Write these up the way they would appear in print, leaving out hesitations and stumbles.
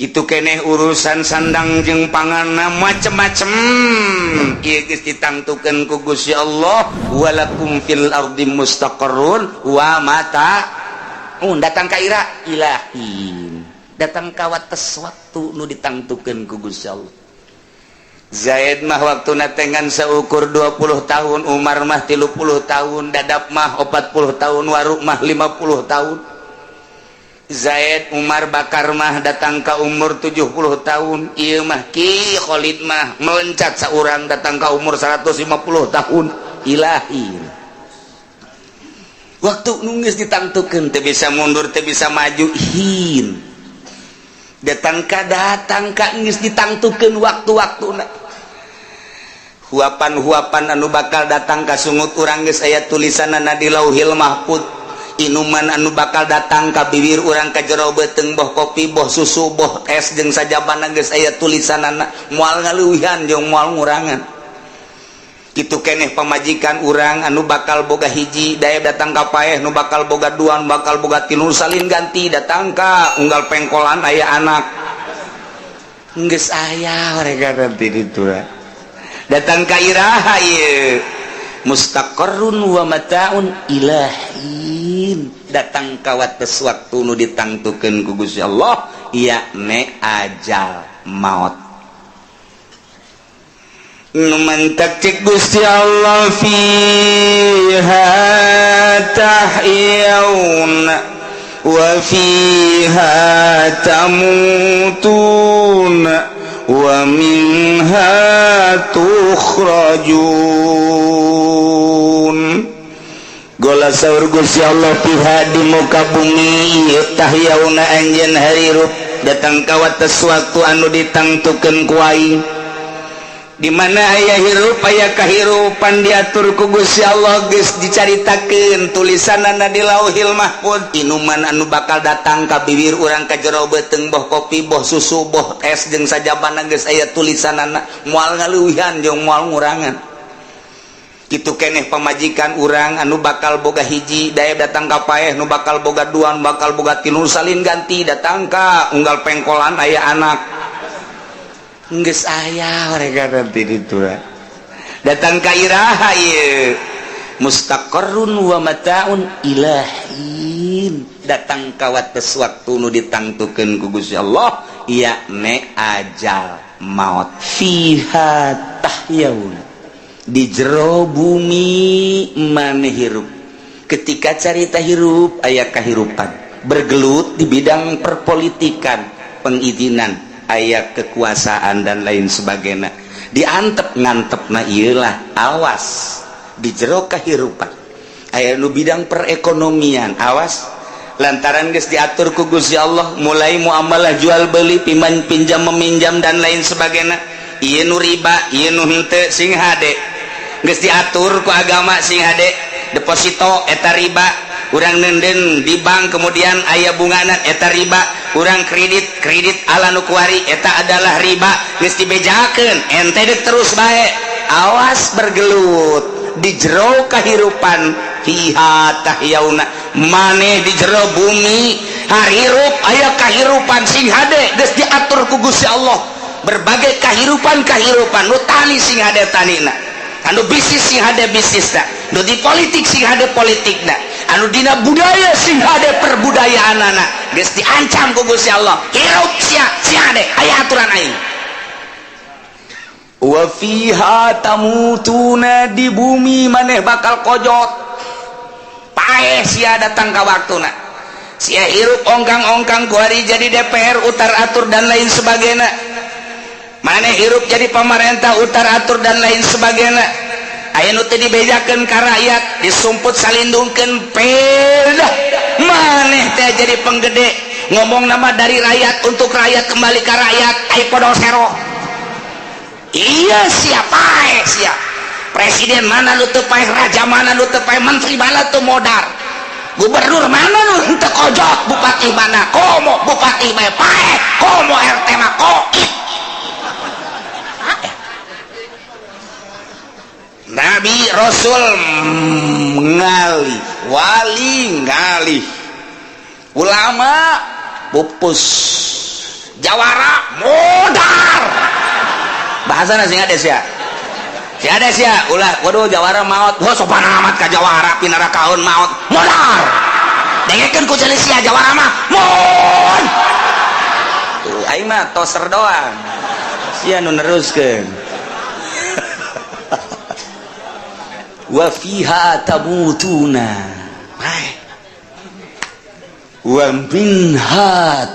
Kitu keneh urusan sandang jeung panganna, macem-macem ieu geus ditangtukeun ku Gusti Allah. Walakum fil ardi mustaqarrun wa mata datang ka ira ilahin, datang ka wates waktu nu ditangtukeun ku Gusti Allah. Zaid mah waktu natengan seukur 20 tahun, Umar mah 30 tahun, Dadap mah 40 tahun, Waruk mah 50 tahun. Zaid, Umar, Bakar mah datang ke umur 70 tahun. Ieu mah Ki Khalid mah melencat seorang datang ke umur 150 tahun. Ilahi, waktu nu geus ditangtukeun teu bisa mundur, teu bisa maju. Hin datang ka geus ditangtukeun waktu-waktu. Huapan-huapan anu bakal datang ka sungut urang geus aya tulisanana di Lauhil Mahfud. Inuman anu bakal datang ka bibir urang, ka jero beuteung, boh kopi, boh susu, boh es jeung sajabana, geus aya tulisanana, moal ngaleuwihan jeung moal ngurangan. Kitu keneh pamajikan urang anu bakal boga hiji daya datang ka paeh, nu bakal boga dua, nu bakal boga tilu, salin ganti, datang ka unggal pengkolan aya anak, geus aya mereka nanti ditu. Datang ka iraha ieu? Mustaqarrun wa mataun ilahin, datang ka wates waktu nu ditangtukeun ku Gusti Allah, yakni ajal maut. Nu mantak cek Gusti Allah, fiha tahyauna wa fiha tamutuna wa minha tukhrajun. Gola saur Gusti Allah, fiha di muka bumi ieu, tahyauna anjeun harirup, datang ka wates waktu anu ditangtukeun ku aing. Di mana aya hirup, aya kahirupan diatur ku Gusti Allah, geus dicaritakeun tulisanana di Lauhil Mahfud. Inuman anu bakal datang ka bibir urang, ka jero beuteung, boh kopi, boh susu, boh es jeung sajabana, geus aya tulisanana, moal ngaleuwihan jeung moal ngurangan. Kitu keneh pamajikan urang anu bakal boga hiji daya datang ka paeh, nu bakal boga dua, nu bakal boga tilu, salin ganti, datang ka unggal pengkolan aya anak, geus aya mereka nanti ditu. Datang ka iraha ieu? Mustaqarrun wa mataun ilahin, datang ka wates waktu nu ditangtukeun ku Gusti Allah, yakni ajal maut. Fiha tahyaun, di jero bumi maneh hirup. Ketika carita hirup, aya kahirupan bergelut di bidang perpolitikan, pengizinan, aya kekuasaan dan lain sebagainya, diantep ngantep. Nah, iyalah, awas di jero kehirupan aya nu bidang perekonomian, awas, lantaran geus diatur ku Gusti Allah, mulai muamalah jual beli, piman pinjam meminjam dan lain sebagainya, ieu nu riba, ieu nu henteu, sing hade. Geus diatur ku agama, sing hade. Deposito eta riba, urang nenden di bank kemudian aya bungana, eta riba. Urang kredit, kredit ala nu kuari, eta adalah riba. Geus dibejakeun, ente dek terus bae. Awas bergelut di jero kehidupan. Fiha tahyauna, maneh di jero bumi harirup, aya kahirupan, sing hade. Geus diatur ku Gusti Allah berbagai kehidupan kehidupan. Nu tani sing hade tanina, anu bisnis sing hade bisnisna, nu di politik sing hade politikna, anu dina budaya sing hade perbudayaanana. Geus diancam ku Gusti Allah, hirup sia sing hade, aya aturan aing. Wa fiha tamutuna, di bumi maneh bakal kojot, paeh sia. Datang ka waktuna sia hirup ongkang-ongkang kuari jadi DPR, utar atur dan lain sebagainya. Maneh hirup jadi pemerintah, utar atur dan lain sebagainya. Aya nu teu dibejakeun ka rakyat, disumput salindungkeun pedah. Maneh teh jadi penggede, ngomong nama dari rakyat untuk rakyat, kembali ke rakyat, ai podol sero. Iya, siapa siap presiden mana nu teu paeh, raja mana nu teu paeh, menteri mana tuh modar, gubernur mana nu teu kojot, bupati mana, komo bupati bae paeh, komo RT mah koit. Nabi Rasul ngalih, wali ngalih, ulama pupus. Jawara modar. Bahasana sing ades ya. Si ades ya, ulah waduh jawara maot. Oh, sopan amat ka jawara pinara kaun maot. Modar. Dengekeun ku sia jawara mah. Mon. Tuh aing mah toser doang. Sia nu neruskeun. Wa fiha tamutuna. Wa minha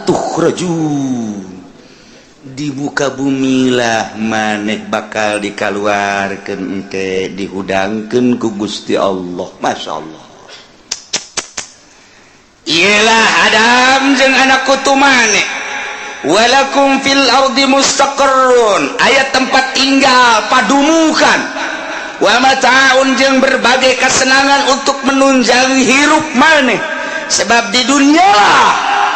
tukhrajun. Di muka bumilah maneh bakal dikaluarkeun engke dihudangkeun ku Gusti Allah. Masya Allah. Iyalah Adam jeung anak kutu maneh. Walakum fil ardi mustaqarrun, aya tempat tinggal padumukan. Wa mata'un jeung berbagai kesenangan untuk menunjang hirup maneh. Sebab di dunia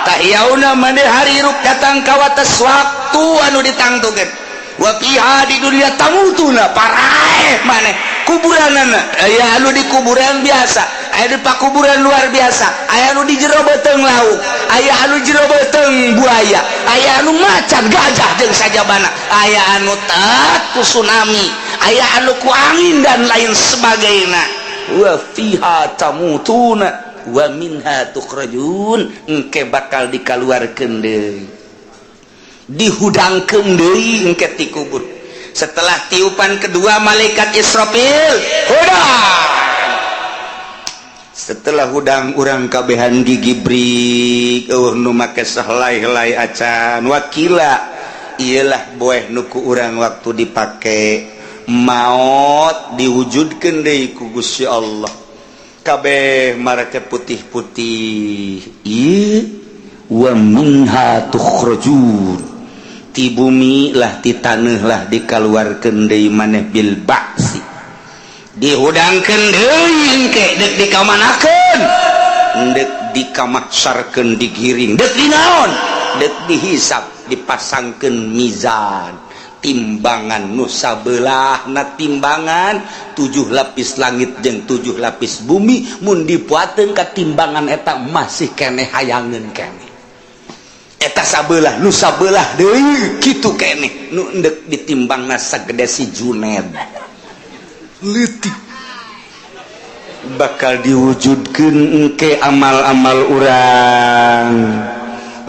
tahyauna maneh hirup datang ka wates waktu anu ditangtukeun. Wa fiha di dunia tamutuna paraeh maneh kuburanana aya anu di kuburan biasa, aya di pakuburan luar biasa, aya anu di jero beuteung lauk, aya anu jero beuteung buaya, aya anu macan gajah jeung sajabana, aya anu tat ku tsunami, aya anu ku angin dan lain sebagainya. Wa fiha tamutuna wa minha tukhrajun, engke bakal dikaluarkeun deui, dihudangkeun deui engke ti kubur. Setelah tiupan kedua malaikat Israfil, hudang. Setelah hudang urang kabehan gigi brik, eueuh nu make sahelai-helai acan. Wakila iyalah boeh nu ku urang waktu dipake maot diwujudkeun deui ku Gusti Allah. Kabeh marake putih-putih. Ieu wa minha tukhrajun, ti bumi lah ti taneuh lah dikaluarkeun deui maneh bil ba'si, dihudangkeun deui engke deuk dikamanakeun, deuk dikamaksarkeun, digiring, deuk dinaon, deuk dihisap, dipasangkeun mizan, timbangan nu sabelahna timbangan 7 lapis langit jeung 7 lapis bumi. Mun dipuateun ka timbangan eta masih keneh hayangeun keneh eta sabelah nu sabelah deui kitu keneh nu endek ditimbangna sagede si Juned leutik. Bakal diwujudkeun engke amal-amal urang.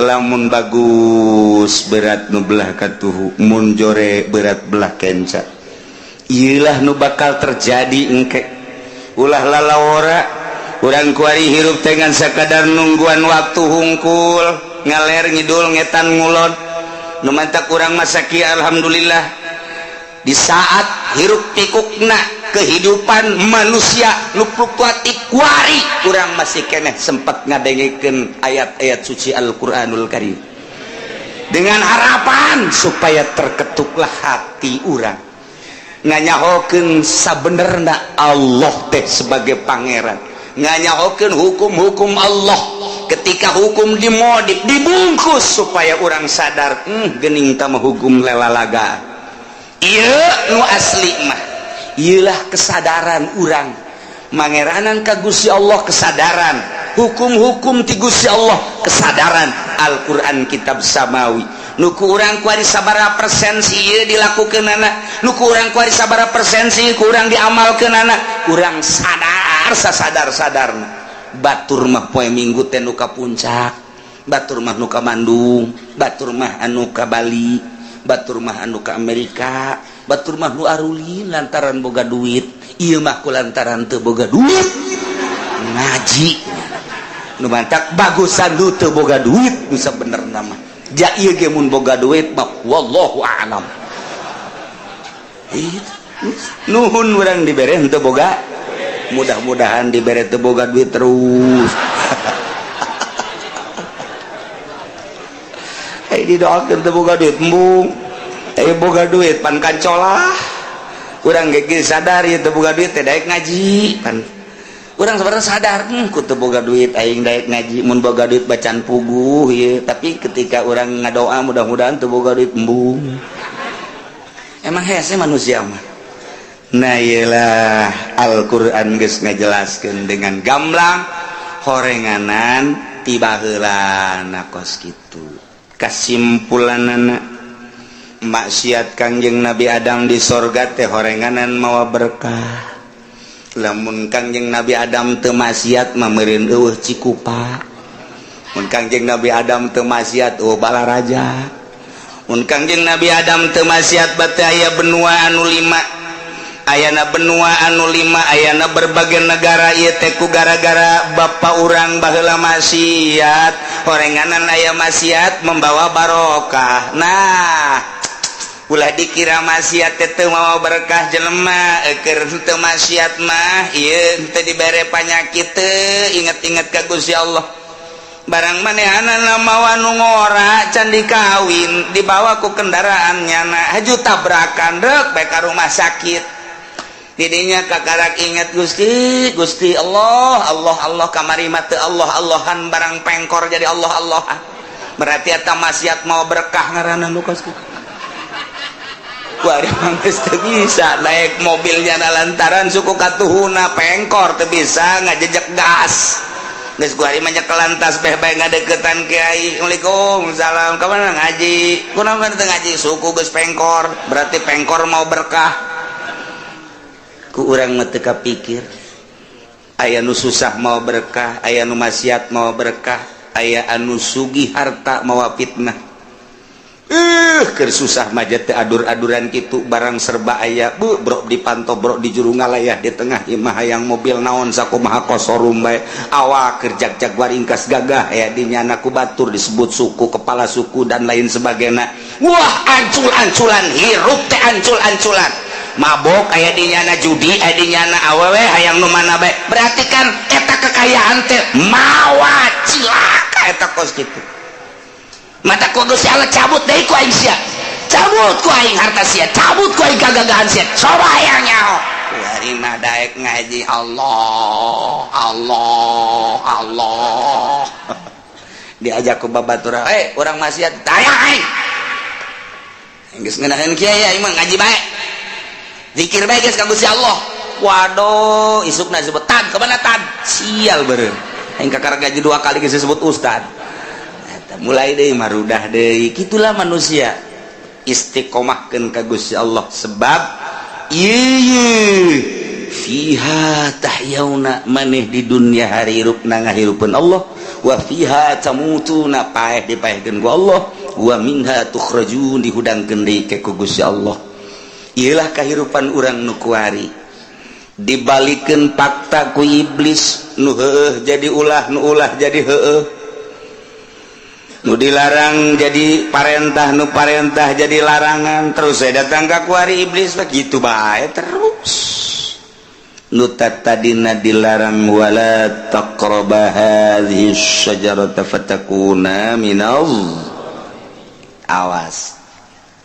Lamun bagus berat nu belah katuhu, mun jore berat belah kenca. Iyalah nu bakal terjadi engke. Ulah lalawora urang kuari hirup dengan sakadar nungguan waktu hungkul, ngaler ngidul ngetan ngulon. Nu mantak urang masaki alhamdulillah di saat hirup pikukna kehidupan manusia nu fluktuatif kuari urang masih keneh sempat ngadengekeun ayat-ayat suci Al-Qur'anul Karim dengan harapan supaya terketuklah hati urang nganyahokeun sabenerna Allah teh sebagai pangeran, nganyahokeun hukum-hukum Allah. Ketika hukum dimodif dibungkus supaya orang sadar, gening tama hukum lelalaga. Ieu nu asli mah iyalah kesadaran urang mangeranan ka Gusti Allah, kesadaran hukum-hukum ti Gusti Allah, kesadaran Al-Qur'an kitab samawi. Nu ku urang kuari sabaraha persen sih ieu dilakukeunana, nu ku urang kuari sabaraha persen sih ku urang diamalkeunana, urang sadar sasadar-sadarna. Batur mah poe Minggu teh nu ka Puncak, batur mah nu ka Bandung, batur mah anu ka Bali, batur mah anu ka Amerika, batur mah nu arulin lantaran boga duit. Ieu mah ku lantaran teu boga duit ngaji. Nu mantak bagusan nu teu boga duit nu sabenerna mah. Ja ieu ge mun boga duit mah wallahu a'lam. Nuhun urang dibere henteu boga, mudah-mudahan dibere teu boga duit terus. Hey, didoakeun teu boga duit embung. Eh boga duit pan kancolah. Urang ge sadar ieu teu boga duit teh daek ngaji pan. Urang sebenarnya sadar, ku teu boga duit aing daek ngaji, mun boga duit bacan puguh ieu. Tapi ketika urang ngadoa mudah-mudahan teu boga duit embung. Emang hese manusia mah. Nah iyalah Al-Qur'an geus ngajelaskeun dengan gamblang horenganan tiba heula na kos kitu. Kasimpulanana, maksiat Kangjeng Nabi Adam di sorga teh horenganan mawa berkah. Lamun Kangjeng Nabi Adam teu maksiat mah meureun euweuh Cikupa. Mun Kangjeng Nabi Adam teu maksiat, euweuh Balaraja. Mun Kangjeng Nabi Adam teu maksiat, bate aya benua anu lima, ayana benua anu lima, ayana berbagai negara. Ieu teh ku gara-gara bapa urang baheula maksiat, horenganan aya maksiat membawa barokah. Nah, ulah dikira maksiat teh teu mawa berkah. Jelema keur teu maksiat mah ieu teu dibere panyakit teu inget-inget ka Gusti Allah. Barang manehanana mawa nu ngora, can dikawin, dibawa ku kendaraan nyana, haju tabrakan, rek bae ka rumah sakit. Didinya kakarak inget Gusti, Gusti Allah, Allah, Allah. Kamari mah teu Allah Allahan, barang pengkor jadi Allah Allah. Berarti eta maksiat mawa berkah ngaranna nu kos kitu. Kuari mah geus teu bisa naik mobilnya lantaran suku katuhuna pengkor, teu bisa ngajejek gas. Geus kuari mah nyekelan tas beh bae, ngadeukeutan kiai, "Waalaikumsalam, ka mana?" "Ngaji." "Kunaon teu ngaji?" "Suku geus pengkor." Berarti pengkor mawa berkah. Ku urang mah teu kapikir. Aya nu susah mawa berkah, aya nu maksiat mawa berkah, aya anu sugih harta mawa fitnah. Keur susah mah teh adur-aduran kitu, barang serba aya, bu brok dipanto, brok di juru ngalayah di tengah imah, hayang mobil naon sakumaha kosorum bae, awak keur jag-jag waringkas gagah aya di nyana, ku batur disebut suku, kepala suku, dan lain sebagainya. Wah, ancul-anculan hirup teh, ancul-anculan, mabok aya di nyana, judi aya di nyana, awewe hayang nu mana bae. Berarti kan eta kekayaan teh mawa cilaka. Eta kos kitu mata ku Gusti Allah cabut deui ku aing sia, cabut ku aing harta sia, cabut ku aing kagagahan sia, coba hayang nyaho. Kuari mah daek ngaji, Allah Allah Allah. Diajak ku babatura, "Eh, urang maksiat." "Taya aing geus ngeunaheun kiai, aing mah ngaji bae, zikir bae geus ka Gusti Allah." Waduh, isukna disebut, "Tad, kemana tad?" Sial beureum aing, kakara gaji dua kali geus disebut ustad. Eta mulai deui marudah deui. Kitulah manusia, istiqomahkeun ka Gusti Allah, sebab ieu fiha tahyauna, maneh di dunia harirupna ngahirupeun Allah, wa fiha tamutuna, paeh dipaehkeun ku Allah, wa minha tukhrajun, dihudangkeun deui ke ku Gusti Allah. Iyalah kehidupan urang nu kuari. Dibalikeun fakta ku iblis, nu heueuh jadi ulah, nu ulah jadi heueuh, nu dilarang jadi parentah, nu parentah jadi larangan. Terus saya datang ke kuari iblis begitu bae terus. Nu tadina dilarang, wala taqraba hadhihi syajarata fatakuna minal, awas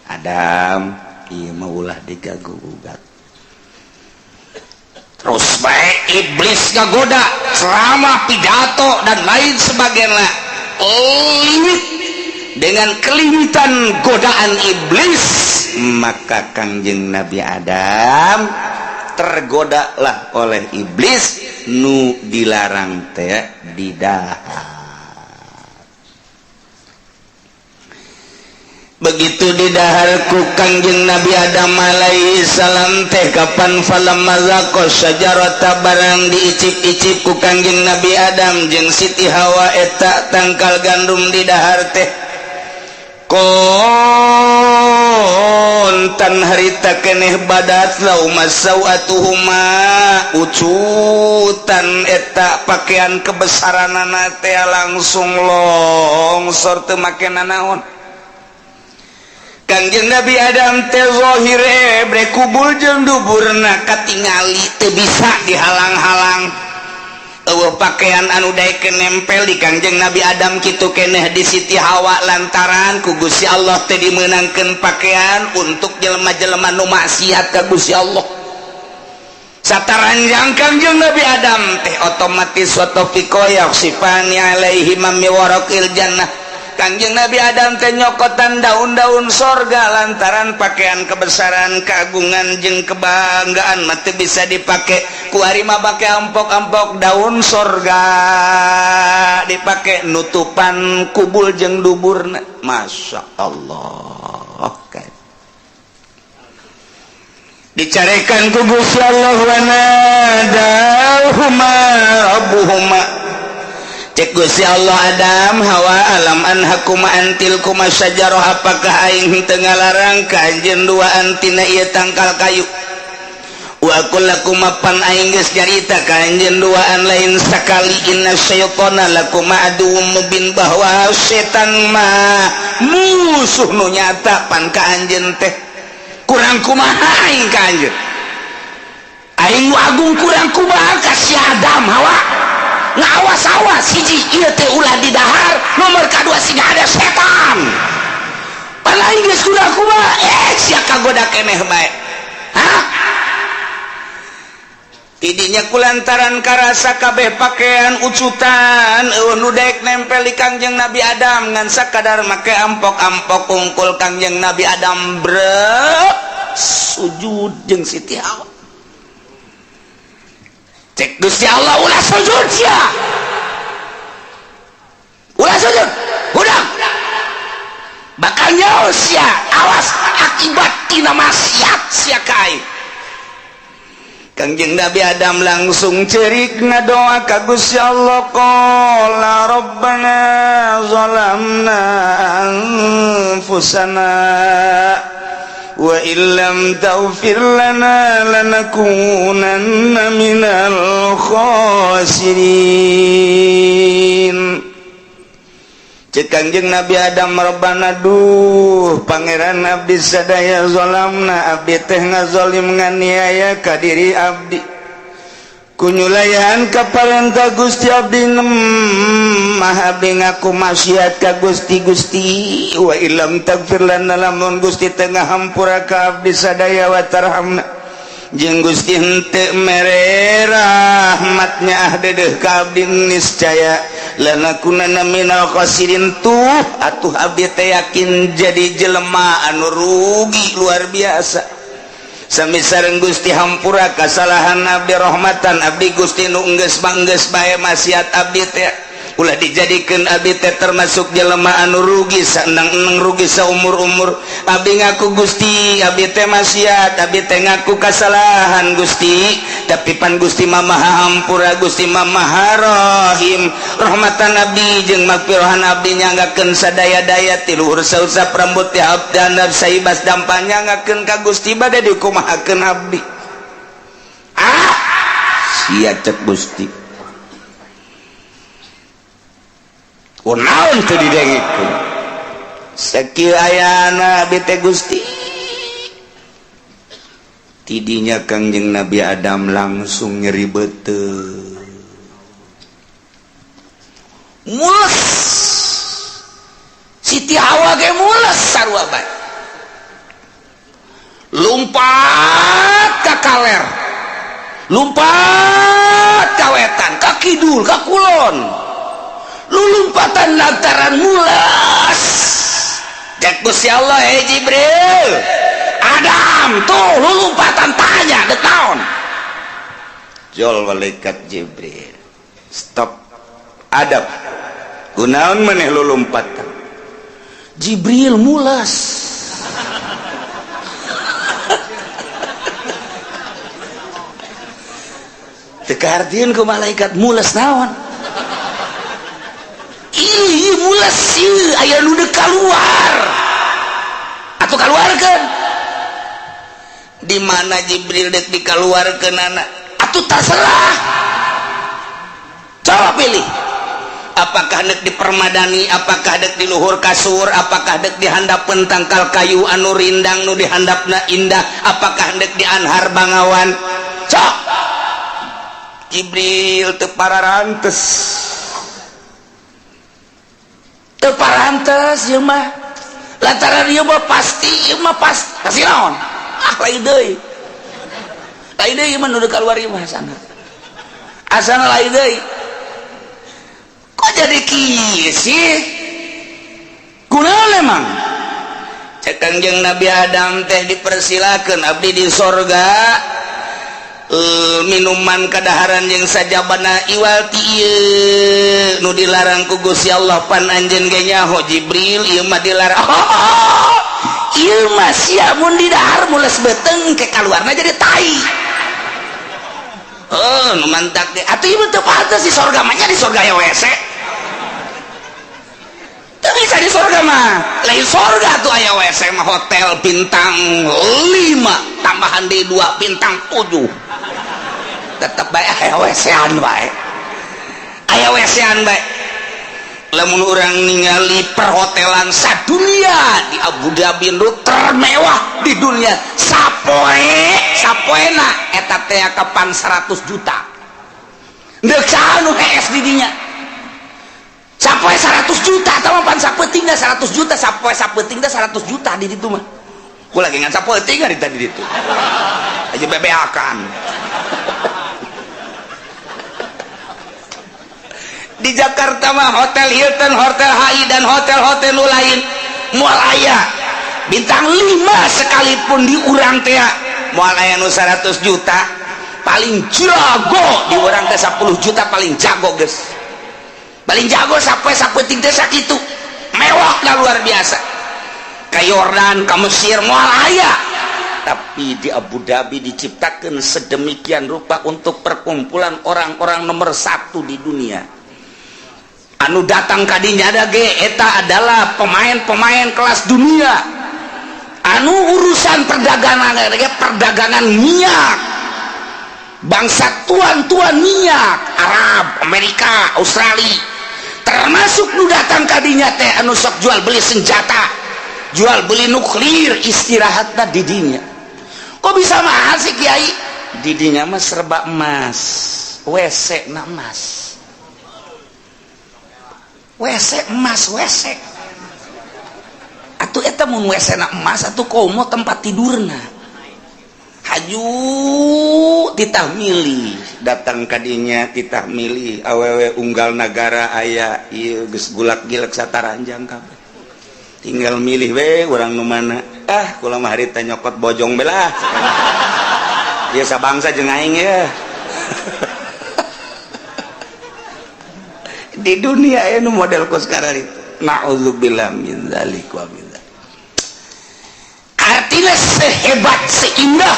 Adam, ieu mah ulah digagu-gugat. Terus baik iblis ngagoda selama pidato dan lain sebagainya. Limit dengan kelimitan godaan iblis, maka Kangjeng Nabi Adam tergodalah oleh iblis, nu dilarang teh didahar. Begitu didahar ku Kangjeng Nabi Adam alaihi salam teh, kapan falamma zaqa syajarata, barang diicip-icip ku Kangjeng Nabi Adam jeung Siti Hawa eta tangkal gandum didahar teh, kontan harita keneh badat lahuma sawatuhuma, ucutan eta pakaian kebesaranana teh langsung longsor, teu make nanaon. Kangjeng Nabi Adam teh zahir ebre, kubul jeung duburna katingali, teu bisa dihalang-halang. Euweuh pakaian anu daekeun nempel di Kangjeng Nabi Adam, kitu keneh di Siti Hawa, lantaran ku Gusti Allah teh dimeunangkeun pakaian untuk jelema-jelema nu maksiat ka Gusti Allah. Sataranjang Kangjeng Nabi Adam teh otomatis wa tafiqa yakhsifani alaihi min waraqil jannah. Kangjeng Nabi Adam teh nyokotan daun-daun sorga lantaran pakaian kebesaran, keagungan jeung kebanggaan mah teu bisa dipake. Kuari mah pake ampok-ampok daun sorga dipake nutupan kubul jeung duburna. Masya Allah kan. Dicarekan ku Gusti Allah, wa nadahuma rabbuhuma. Cek Gusti Allah, "Adam, Hawa, alam anhakuma an tilkuma syajarah? Apakah aing teu ngalarang ka anjeun duaan tina ieu tangkal kayu? Wa aqul lakuma, pan aing geus nyarita ka anjeun duaan lain sakali, inna syaitana lakuma aduwwum mubin, bahwa setan mah musuh nu nyata pan ka anjeun teh. Kurang kumaha aing ka anjeun? Aing nu agung kurang kumaha ka si Adam, Hawa? Ngawas-awas, hiji ieu teh ulah didahar, nomor kadua siga ada setan. Pan aing geus kurang kumaha, eh sia kagoda keneh bae, hah?" Tidinya kulantaran karasa kabeh pakaian ucutan, euweuh nu daek nempel di Kangjeng Nabi Adam, ngan sakadar make ampok-ampok kungkul. Kangjeng Nabi Adam brek sujud jeung Siti Hawa. Cek Gusti Allah, "Ulah sujud sia, ulah sujud, udah bakal nyaho sia, awas akibat tina maksiat sia ka aing." Kangjeng Nabi Adam langsung cerik ngadoa ka Gusti Allah, qala rabbana zalamna anfusana wa illam taghfir lana lanakunanna minal khasirin. Cek Kangjeng Nabi Adam, rabbana, duh Pangeran abdi sadaya, zalamna, abdi teh ngazolim, nganiaya ka diri abdi kunyulayan ka parentah Gusti. Abdi mah abdi ngaku maksiat ka Gusti. Gusti, wa illam taghfir lana, lamun Gusti teu ngahampura ka abdi sadaya, wa tarhamna, jeung Gusti henteu mere rahmatnya ah dedeh ka abdi, niscaya lanakunanna minal khasirin. Tuh atuh abdi teh yakin jadi jelema anu rugi luar biasa. Sami sareng Gusti hampura kasalahan abdi, rahmatan abdi Gusti. Nu enggeus mah enggeus bae maksiat abdi teh, ulah dijadikan abdi teh termasuk jelema anu rugi saenang-enang, rugi saumur-umur. Abdi ngaku Gusti, abdi teh maksiat, abdi teh ngaku kasalahan Gusti, tapi pan Gusti mah Maha hampura, Gusti mah Maha Rahim. Rahmatan abdi jeung magfirohan abdi, nyanggakeun sadaya-daya ti luhur sausap rambut ti abdan saibas dampa, nyanggakeun ka Gusti. Bade dikumahakeun abdi? Ah sia, cek Gusti, kunaon teu didengikeun? Sakieu ayana abdi teh Gusti. Tidinya Kangjeng Nabi Adam langsung nyeri beuteung, mules. Siti Hawa ge mules sarua bae, lumpat ka kaler, lumpat ka wetan, ka kidul, ka kulon, lulumpatan lantaran mulas. Cek Gusti Allah, "Hei Jibril, Adam tuh lulumpatan, tanya dek naon?" Jol malaikat Jibril, "Stop. Adam, kunaon maneh lulumpatan?" "Jibril, mulas." Teu kahartieun ku malaikat, mulas naon? Ih, mulas ieu aya nu deuk kaluar atau kaluarkeun. Di mana Jibril dek dikaluarkeun anak? Atuh terserah, coba pilih, apakah dek di permadani, apakah dek di luhur kasur, apakah dek di handapeun tangkal kayu anu rindang nu dihandapna indah, apakah dek di anhar bangawan, cok. Jibril teu pararantes, teu parantes ieu mah, lantaran ieu mah pasti, ieu mah pasti pasti naon. Ah, lain deui, lain deui ieu mah nu keluar ieu mah asana, asana lain deui. Kok jadi kieu sih? Kunaon emang? Cek Kangjeng Nabi Adam teh dipersilakan abdi di sorga minuman kadaharan yang sajabana iwal ti ieu nu dilarang ku Gusti Allah pan anjeun ge nyaho Jibril ieu mah dilarang. Oh, ieu mah sia mun didahar mules beuteung ke kaluarna jadi tai. Oh, nu mantak ge atuh ieu teu pantes di sorga mah nya, di sorga ya WC. Teu bisa di sorga mah. Lain sorga tuh aya WC mah, hotel bintang 5 tambahan di 2 bintang 7. Tetep bae aya WC-an bae. Aya WC-an bae. Lamun urang ningali perhotelan sadunia di Abu Dhabi nu termewah di dunia, sapoe sapoena eta teh kapan 100 juta. Deuk saha nu hees di dinya? Sapoe 100 juta atau pan sapeuting 100 juta, sapoe sapeuting 100 juta di ditu mah. Ku lagi ngan sapeuting hari tadi ditu. Aja bebeakan. Di Jakarta mah Hotel Hilton, Hotel HI dan hotel-hotel nu lain moal aya bintang 5 sekalipun di urang teh moal aya nu 100 juta, paling jago di urang teh 10 juta paling jago geus. Paling jago sampai sapeuting teh sakitu. Mewah lah luar biasa. Ka Yordan, ka Mesir moal aya. Tapi di Abu Dhabi diciptakan sedemikian rupa untuk perkumpulan orang-orang nomor 1 di dunia. Anu datang kadinya ada ge eta adalah pemain-pemain kelas dunia. Anu urusan perdagangan ge perdagangan minyak. Bangsa tuan-tuan minyak Arab, Amerika, Australia. Termasuk nu datang kadinya teh anu sok jual beli senjata, jual beli nuklir, istirahatna di dinya. Kok bisa mahal sih Kiai? Di dinya mah serba emas, WC na emas. WC emas, WC. Atuh eta mun WC na emas atuh komo tempat tidurna. Haju titah milih datang kadinya, titah milih awewe unggal nagara aya ieu geus gulak-gilek sataranjang kabeh. Tinggal milih we urang nu mana. Ah, kula mah harita nyokot bojong belah. Ieu sabangsa jeung aing ya. Di dunia ini model kos sekarang itu. Na'udzubillah min dzalik wa min dzalik. Artinya sehebat, seindah,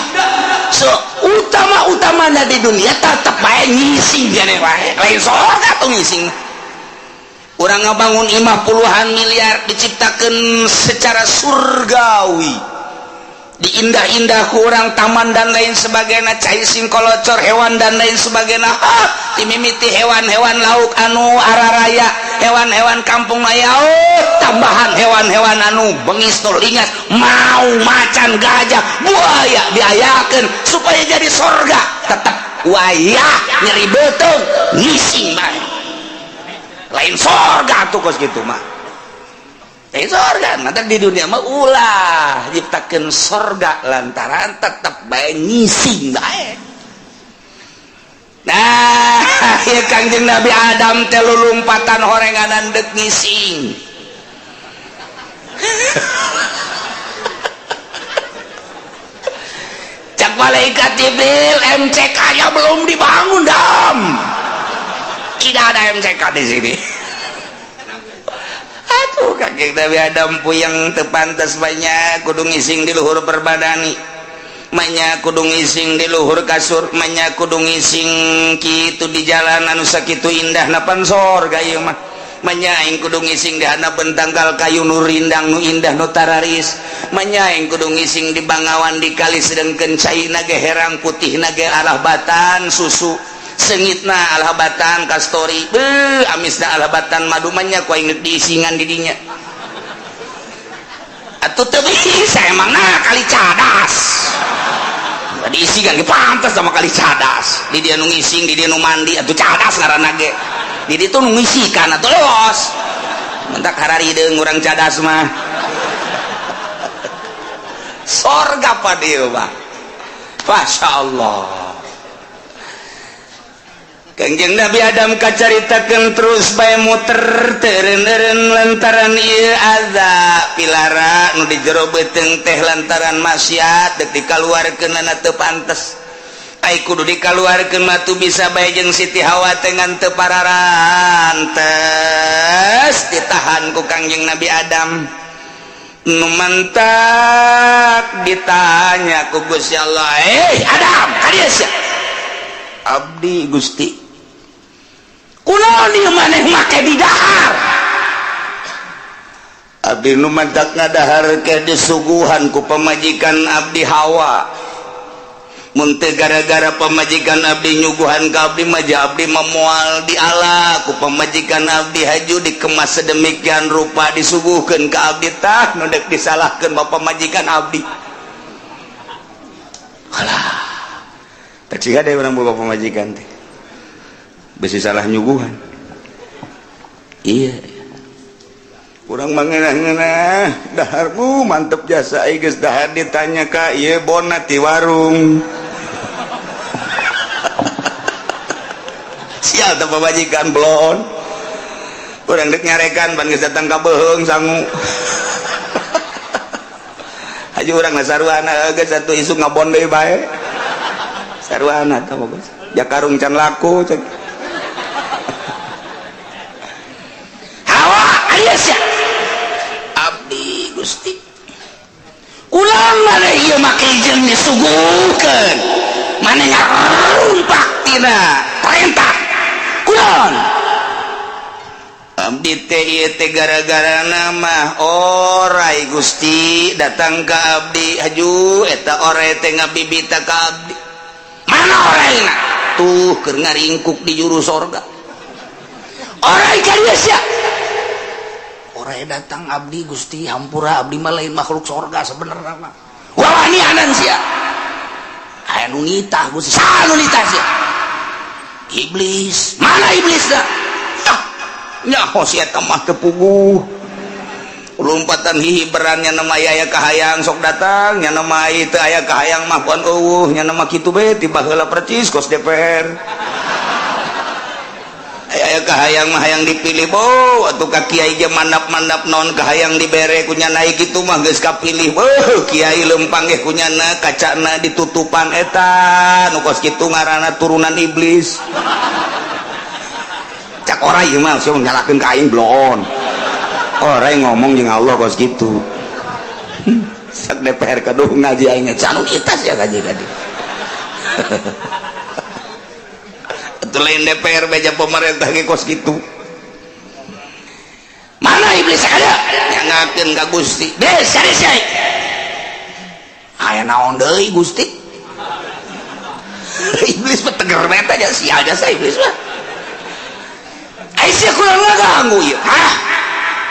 seutama-utamanya di dunia tetep bae ngising jane wae. Lain sorga tuh ngising. Urang ngabangun imah puluhan miliar diciptakan secara surgawi. Diindah-indah ku urang taman dan lain sebagainya, cai singkolocor hewan dan lain sebagainya. Ha, dimimiti hewan-hewan lauk anu araraya, hewan-hewan kampung aya, oh, tambahan hewan-hewan anu bengis nu lingas, mau macan, gajah, buaya diayakeun supaya jadi sorga. Tetep wayah nyeri beuteung ngising bae. Lain sorga tuh kos gitu mah. Lain sorga, nanti di dunia mah ulah nyiptakeun sorga lantaran tetep bae ngising bae. Nah, ya Kangjeng Nabi Adam teh lulumpatan horenganan deuk ngising. Cak malaikat Jibril, MCK-nya belum dibangun, Dam. Tidak ada MCK di sini. Aduh, Kangjeng Nabi Adam puyeng teu pantes banyak kudu ngising di luhur perbadani. Manya kudu ngising di luhur kasur, manya kudu ngising kitu di jalan anu sakitu indah napan sorga ieu mah. Manya aing kudu ngising di handapeun tangkal kayu nu rindang nu indah nu tararis. Manya aing kudu ngising di bangawan di kali sedengkeun caina ge herang putihna ge alah batan susu. Sengitna alah batan kastori, beuh amisna alah batan madu, manya ku aing diisingan di dinya. Atuh teu bisa emang nah kali cadas. Diisi kan pantas sama kali cadas. Di dia nu ngising, di dia nu mandi, atuh cadas ngaranna ge. Di ditu nu ngisikan atuh los. Mentak hararideung urang cadas mah. Sorga pa dieu mah. Masya Allah. Kangjeng Nabi Adam kacaritakeun terus bae muter teureun-eureun lantaran ieu azab pilara nu di jero beuteung teh lantaran maksiat deuk dikaluarkeunana teu pantes. Ai kudu dikaluarkeun mah tu bisa bae jeung Siti Hawa teh ngan teu pararantes ditahan ku Kangjeng Nabi Adam. Nu mantak ditanya ku Gusti Allah, "Eh Adam, ka dieu sia?" "Abdi Gusti." "Kunaon ieu maneh make didahar?" "Abdi nu mantak ngadahar ke disuguhan ku pamajikan abdi Hawa. Mun teu gara-gara pamajikan abdi nyuguhan ka abdi mah abdi memual di ala ku pamajikan abdi haju dikemas sedemikian rupa disuguhkeun ka abdi tah nu dek disalahkeun bapak pamajikan abdi." Alah, tak ciga deh urang boga pamajikan teh besi salah nyuguhan. Iya, kurang mangeunah-ngeunah daharmu mantep jasa ai geus dahar ditanya ka ieu bona ti warung. Sial teh pamajikan bloon. Urang deuk nyarekan pan geus datang ka beuheung sangu. Haji urang na saruana geus atuh isuk ngabon deui bae. Saruana tah bagus. Jakarung can laku cek. Abdi Gusti. Ulang maneh ieu make jeung disuguhkeun. Maneh ngarumpak tina perintah. Kunaon? Abdi teh ieu teh gara-gara nama orai Gusti datang ka abdi haju eta orai teh ngabibita ka abdi. Mana oraina? Tuh keur ngaringkuk di juru sorga. Orai ka dieu sia. Orai datang abdi Gusti hampura abdi mah lain makhluk sorga sebenarnya mah. Wawanianan sia. Aya nu nitah Gusti, saha nu nitah sia? Iblis. Mana iblis dah? Ah, nyaho sia eta mah teu puguh. Lompatan hihiberan nya nama aya kahayang sok datang, nya nama teu aya kahayang mah pon eueuh, nya nama kitu bae ti baheula percis kos DPR. Aya kahayang mah hayang dipilih bo atuh ka kiai ge mandap-mandap naon kahayang dibere ku nya naik kitu mah geus kapilih beuh kiai lempang ge ku nyana kacana ditutupan eta nu kos kitu ngaranna turunan iblis. Cak orai ieu mah sia nyalakeun ka aing bloon. Orai ngomong jeung Allah kos kitu. Sak DPR kaduh ngaji aing canu itas ya ngaji ka dieu. Itu lain DPR beja pemerintah ge kos kitu. Mana iblis ada? Nyangakeun ka Gusti. Des cari sia. Aya naon deui Gusti? Iblis mah teger bae aja sial jasa iblis mah. Ai sia kurang ngaganggu ieu. Hah?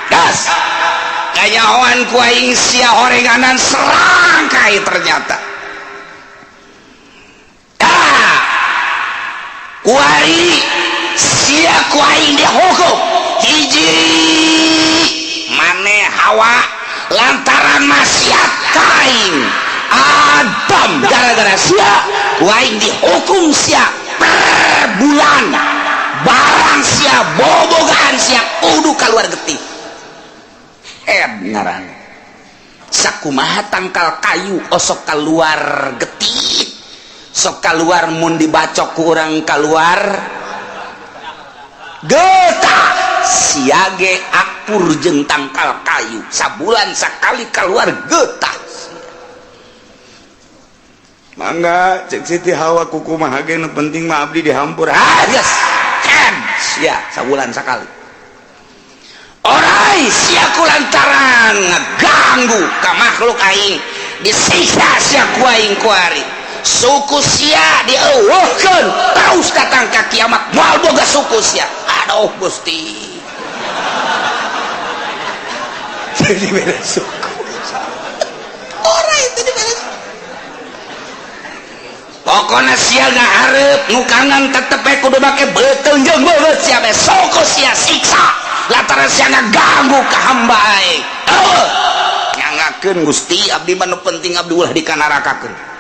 Gas. Kanyahoan ku aing sia horenganan serangkai ternyata. Kuari sia ku aing dihukum hiji maneh Hawa lantaran maksiat ka aing Adam gara-gara sia ku aing dihukum sia per bulan barang sia bobogaan sia kudu keluar getih head ngaran sakumaha tangkal kayu osok keluar getih sok keluar mun dibacok ku urang keluar getah siage akur jeung tangkal kayu sabulan sakali keluar getah. Mangga cek Siti Hawa kuku mah ge nu penting mah abdi dihampur. Ah geus kan sia sabulan sakali. Orai sia ku lantaran ngaganggu ka makhluk aing disiksa sia ku aing kuari. Suku sia dieuweuhkeun terus datang ka kiamat moal boga suku sia. Aduh Gusti. Jadi beda suku. Orai itu dibere suku. Pokona sia ngahareup nukangan tetep we kudu make beuteung jeung beungeut sia bae suku sia siksa lantaran sia ngaganggu ka hamba aing. Eueuh. Nyangakeun Gusti abdi mah nu penting abdi ulah dikanarakakeun.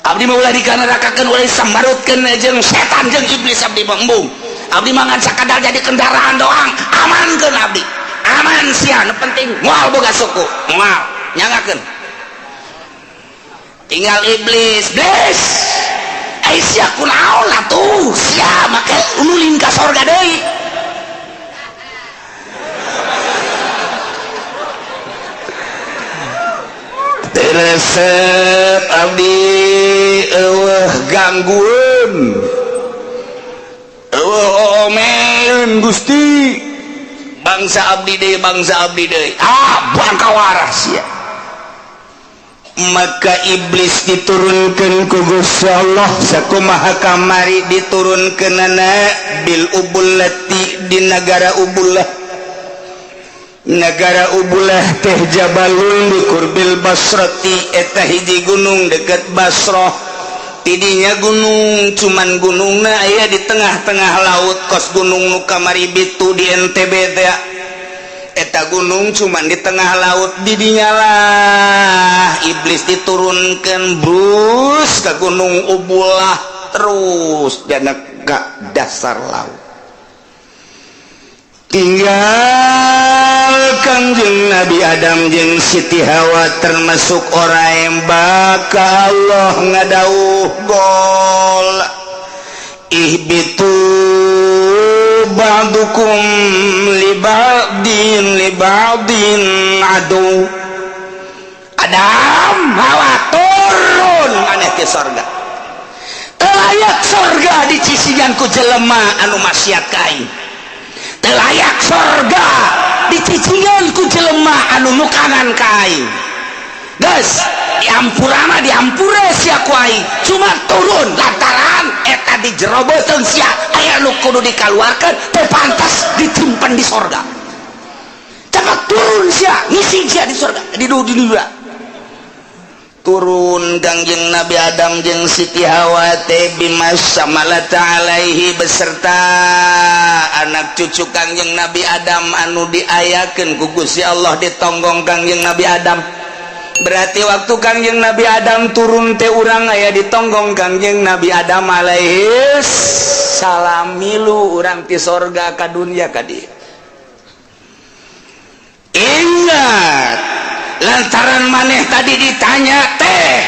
Abdi mah ulah dikanarakakeun, ulah disambarutkeun jeung setan jeung iblis. Abdi mah embung, abdi mah ngan sakadar jadi kendaraan doang. Amankeun abdi, aman sia, nu penting moal boga suku, moal nyangakeun. Tinggal iblis, iblis, ai sia kunaon atuh? Sia make ulin ka sorga deui. Resep abdi, eueuh gangguan, eueuh omeun Gusti, bangsa abdi deui, bangsa abdi deui. Ah, bangka waras ya. Maka iblis diturunkan ku Gusti Allah. Sakumaha kamari diturunkeunana? Bil ubullati, di negara Ubullah. Negara Ubulah teh jabalun di qurbil Basrati, eta hiji gunung deket Basroh. Tidinya gunung, cuman gunungna aya di tengah-tengah laut, kos gunung nu kamari bitu di NTB teh. Eta gunung cuman di tengah laut. Didinya lah iblis diturunkan, brus ke gunung Ubulah, terus dana ke dasar laut. Tinggal Kangjeng Nabi Adam jeung Siti Hawa, termasuk orang yang bakal Allah ngadauh gol, ihbitu ba'dukum li ba'din li ba'din adu. Adam, Hawa, turun maneh ke sorga. Teu layak sorga dicician ku jelema anu maksiat ka aing. Teu layak sorga dicician ku jelema anu nukanan ka aing. Geus diampurana, diampura sia ku aing, cuma turun lantaran eta di jero beuteung sia aya nu kudu dikaluarkeun, teu pantas ditimpen di sorga. Cepat turun sia, ngisi sia di sorga, di dunia. Turun Kangjeng Nabi Adam jeung Siti Hawa teh bimas samalata alaihi, beserta anak cucu Kangjeng Nabi Adam anu diayakeun ku Gusti Allah ditonggong Kangjeng Nabi Adam. Berarti waktu Kangjeng Nabi Adam turun teh urang aya ditonggong Kangjeng Nabi Adam alaihi salam. Milu urang ti sorga ka dunia ka dieu. Ingat, lantaran maneh tadi ditanya teh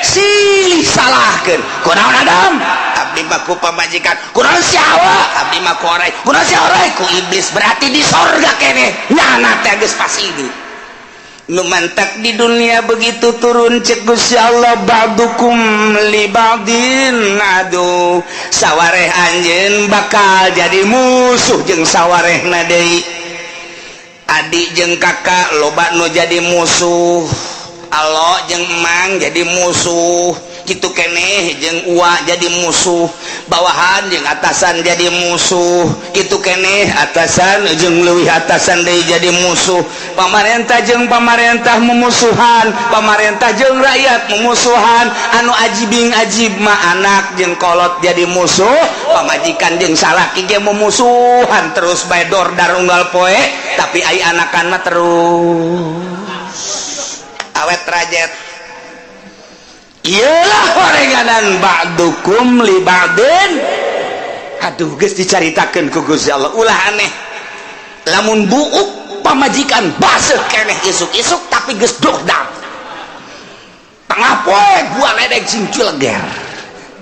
silih salahkeun, kunaon Adam? Abdi mah ku pamajikan. Kunaon si Hawa? Abdi mah ku orai. Kunaon si orai? Ku iblis. Berarti di sorga keneh nyana teh geus pasti ini nu mantak di dunia. Begitu turun, cek Gusti Allah, ba'dukum li ba'din adu, sawareh anjeun bakal jadi musuh jeung sawarehna deui. Adik jeung kakak loba nu jadi musuh, alo jeung emang jadi musuh, gitu keneh jeung ua jadi musuh, bawahan jeung atasan jadi musuh, itu keneh atasan jeung leuwih atasan deui jadi musuh, pamarentah jeung pamarentah memusuhan, pamarentah jeung rakyat memusuhan. Anu ajibing ajib mah anak jeung kolot jadi musuh, pamajikan jeung salaki ge memusuhan terus bae, dordar unggal poe, tapi ai anakan mah terus awet rajet. Iyalah horenganan ba'dukum li ba'din. Aduh, geus dicaritakeun ku Gusti Allah. Ulah aneh lamun buuk pamajikan baseuh keneh isuk-isuk, tapi geus dordar tengah poe gua ledek sing cileger,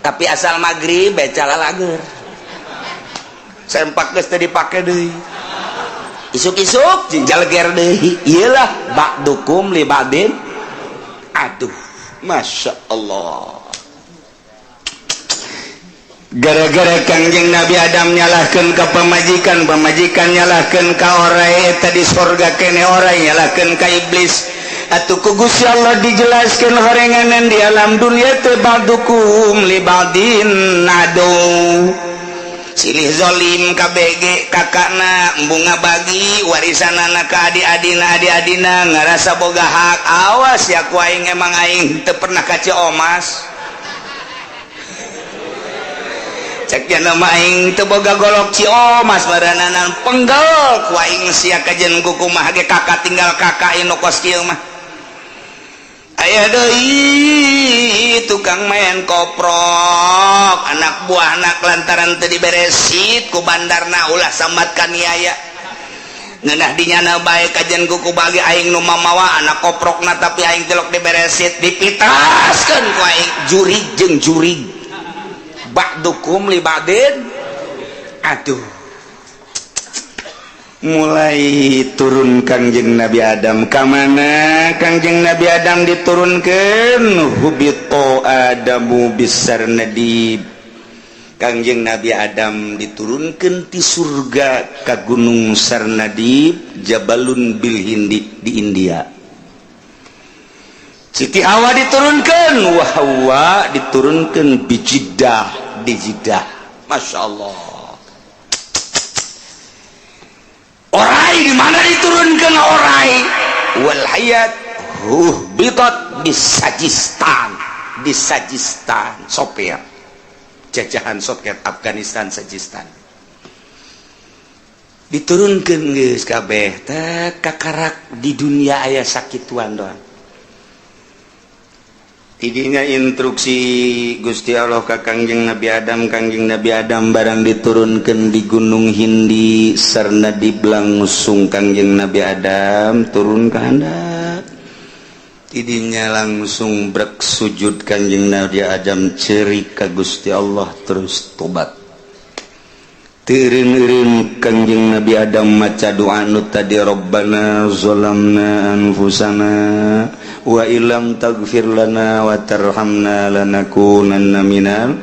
tapi asal maghrib bae lalager, sempak geus teu dipake deui, isuk-isuk jing jaleger deui. Iyalah ba'dukum li ba'din. Aduh, Masya Allah, gara-gara Kangjeng Nabi Adam nyalahkan ke pemajikan, pemajikan nyalahkan ke orai, eta di sorga kene orai nyalahkan ke iblis. Atuh ku Gusti Allah dijelaskan horenganan di alam dunia teh ba'dukum li ba'din adu, silih zolim KBG. Kakakna bunga bagi warisan anak ke adik-adina, adik-adina ngerasa boga hak. Awas ya ku aing, emang aing teu pernah ka Ciomas. Cek nama aing teu boga golok Ciomas barananan, penggel ku aing sia kajen kukumaha ge. Kakak tinggal kakak inu kos kieu mah. Aya deui tukang main koprok, anak buah anak lantaran teu diberesit ku bandarna, ulah sambat kaniaya ngeunah dinyana bae kajen kuku bagi aing nu mamawa anak koprokna, tapi aing tilok diberesit dipitaskeun ku aing jurig jeung jurig, ba'dukum li ba'din. Aduh, mulai turun Kangjeng Nabi Adam. Ka mana Kangjeng Nabi Adam diturunkan? Hubito Adamu bisarnadib. Kangjeng Nabi Adam diturunkan di surga ke Gunung Sarnadib, Jabalun bil Hindi, di India. Siti Hawa diturunkan, wah, Hawa diturunkan di Jeddah, di Jeddah. Masya Allah. Orai di mana diturunkan orai? Wal hayat hubitat di Sajistan, di Sajistan, Soviet, jajahan Soviet, Afghanistan, Sajistan diturunkan. Geus kabeh teh kakarak di dunia aya sakituan doang. Tidinya instruksi Gusti Allah ka Kangjeng Nabi Adam. Kangjeng Nabi Adam barang diturunkan di Gunung Hindi Sarnadib, langsung Kangjeng Nabi Adam turun ke handap. Tidinya langsung brek sujud Kangjeng Nabi Adam, cerik ka Gusti Allah, terus tobat. Teureun-eureun Kangjeng Nabi Adam maca doa nu tadi, Rabbana zalamna anfusana wa illam taghfir lana wa tarhamna lanakunanna minal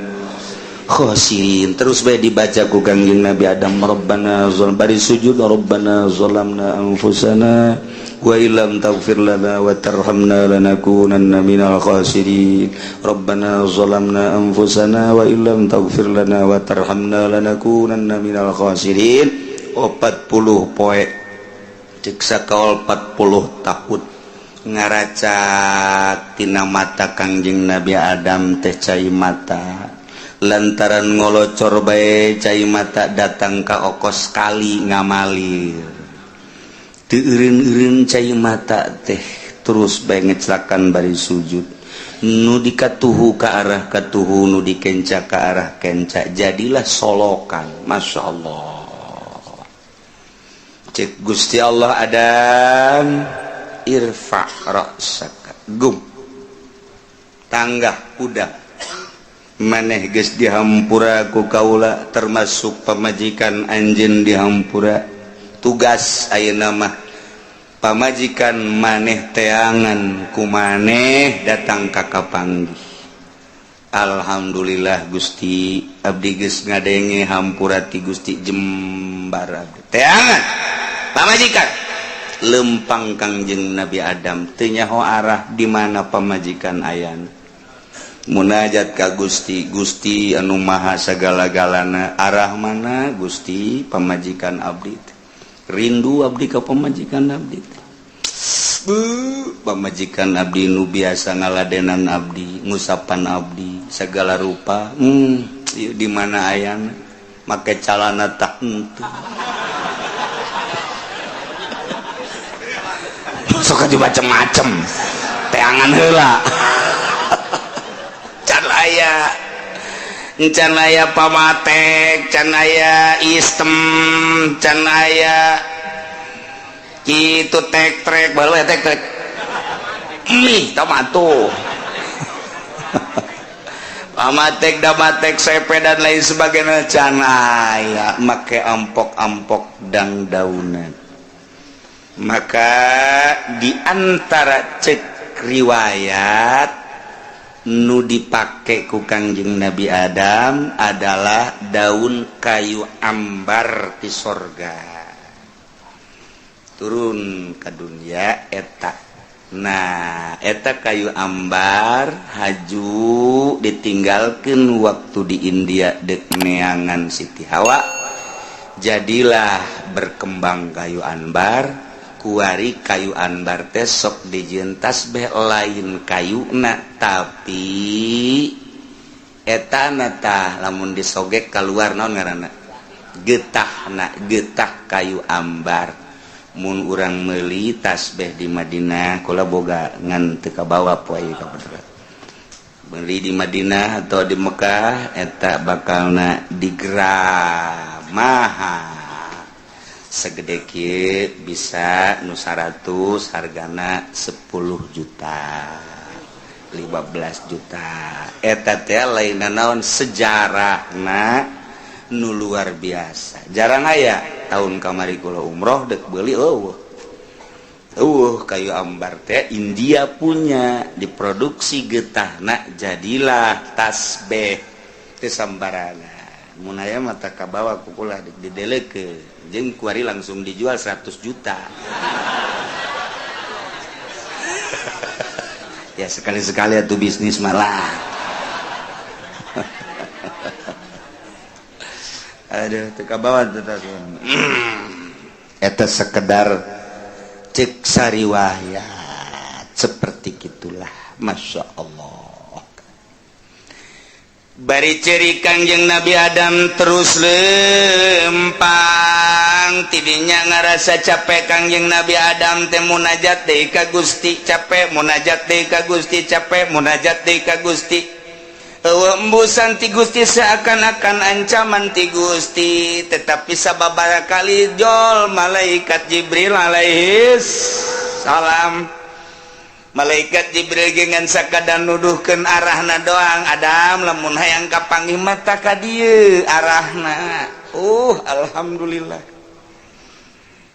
khasirin. Terus bae dibaca ku Kangjeng Nabi Adam, Rabbana zalam, bari sujud, Rabbana zalamna anfusana wa illam taghfir lana wa tarhamna lanakunanna minal khasirin, Rabbana zalamna anfusana wa illam taghfir lana wa tarhamna lanakunanna minal khasirin. 40 poe, cek sakaol 40 tahun, ngaracak tina mata Kangjeng Nabi Adam teh cai mata, lantaran ngolocor bae cai mata datang ka okos kali, ngamalir. Teu eureun-eureun cai mata teh terus bae ngeclakan bari sujud, nu dikatuhu ka arah katuhu, nu dikenca ka arah kenca, jadilah solokan. Masya Allah. Cek Gusti Allah, Adam, irfa ra'saka, gum tanggah udah maneh geus dihampura ku kaula, termasuk pamajikan anjeun dihampura. Tugas ayeuna mah pamajikan maneh teangan ku maneh datang ka kapanggih. Alhamdulillah Gusti, abdi geus ngadenge hampura ti Gusti, jembar abdi teangan pamajikan. Lempang Kangjeng Nabi Adam teu nyaho arah di mana pamajikan ayana. Munajat ka Gusti, Gusti anu maha sagala-galana, arah mana Gusti pamajikan abdi teh? Rindu abdi ka pamajikan abdi teh. Pamajikan abdi nu biasa ngaladenan abdi, ngusapan abdi segala rupa, di mana ayana? Make calana tah henteu, sok aja macem-macem, teangan heula. Can aya, can aya pamatek, can aya istem, can aya kitu tek trek baru ya, tek trek mie tomato, pamatek, damatek, sepe, dan lain sebagainya can aya. Make ampok-ampok dang daunan. Maka diantara cek riwayat nu dipake ku Kangjeng Nabi Adam adalah daun kayu ambar di sorga turun ke dunia eta. Nah, eta kayu ambar haju ditinggalkan waktu di India dek neangan Siti Hawa, jadilah berkembang kayu ambar. Kuari kayu anbar teh sok dijieun tasbeh, lain kayuna, tapi etana tah lamun disogek keluar naon ngaranna, getahna, getah kayu ambar. Mun urang meuli tasbih di Madinah, kula boga ngan teu kabawa poe ka beli di Madinah atau di Mekah, eta bakalna digram mahal. Segede kieu bisa nu 100 hargana 10 juta, 15 juta. Eta teh lain naon, sejarahna nu luar biasa, jarang aya. Tahun kamari kula umroh dek beli, euweuh euweuh. Kayu ambar teh India punya, diproduksi getahna jadilah tasbih teh. Sambarangan mun aya mah kabawa ku kula didelekeun, jeung kuari langsung dijual 100 juta. Ya, sekali-sekali atuh bisnis malah. Aduh, teu kabawa teu. Eta sekedar cek sariwayat seperti gitulah. Masya Allah, bari ceri Kangjeng Nabi Adam terus lempang, tidinya ngerasa capek. Kangjeng Nabi Adam teh munajat deui ka Gusti, capek, munajat deui ka Gusti, capek, munajat deui ka Gusti. Euweuh embusan ti Gusti, seakan-akan ancaman ti Gusti, tetapi sababaraha kali jol malaikat Jibril alaihis salam. Malaikat Jibril dengan sakadar nuduhkeun arahna doang, "Adam, lamun hayang kapanggih mata ka dieu arahna." Alhamdulillah.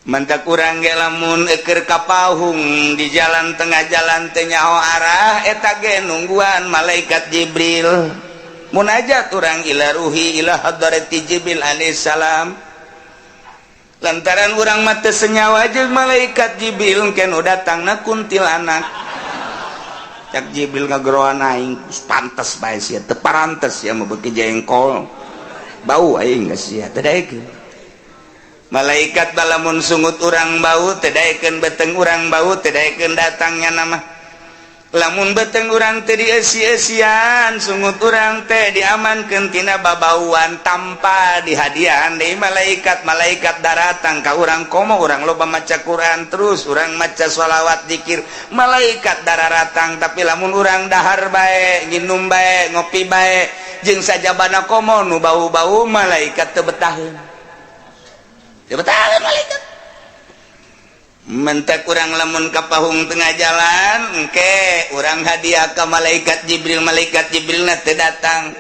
Mantak urang ge lamun eker kapahung di jalan, tengah jalan teu nyaho arah, eta ge nungguan malaikat Jibril. Munajat urang ila ruhi ila hadrati Jibril alaihissalam, lantaran urang mah teu senyawa jeung malaikat Jibril. Engke nu datangna kuntilanak. Cak Jibril ngageroan aing, "Pantes bae sia, teu parantes sia mah, beuki jengkol bau aing geus sia." Teu daekeun malaikat balamun sungut urang bau, teu daekeun, beteng urang bau, teu daekeun datangnya nama. Lamun beteng urang teu dieusi-eusian, sungut urang teh diamankeun tina babauan tanpa dihadiahan deui malaikat. Malaikat daratang ka urang, komo urang loba maca Quran, terus urang maca sholawat, zikir, malaikat dararatang. Tapi lamun urang dahar bae, nginum bae, ngopi bae jeung sajabana, komo nu bau-bau, malaikat teu betaheun, teu betaheun malaikat. Mentak urang lamun kapahung tengah jalan, engke urang hadiah ke malaikat Jibril, malaikat Jibril teu datang,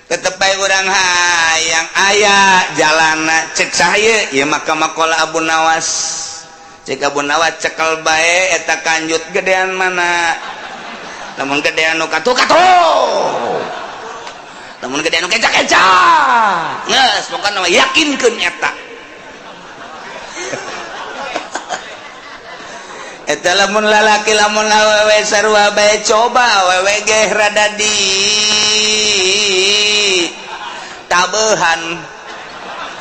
tetep bae urang hayang aya jalana. Cek saya ya, maka makola Abu Nawas, cek Abu Nawas, cekel bae eta kanjut, gedean mana. Lamun gedean nu katu katu, lamun gedean nu keca keca, geus pokona mah yakinkeun eta. Eta lamun lalaki, lamun awewe sarua bae. Coba awewe ge rada di tabehan,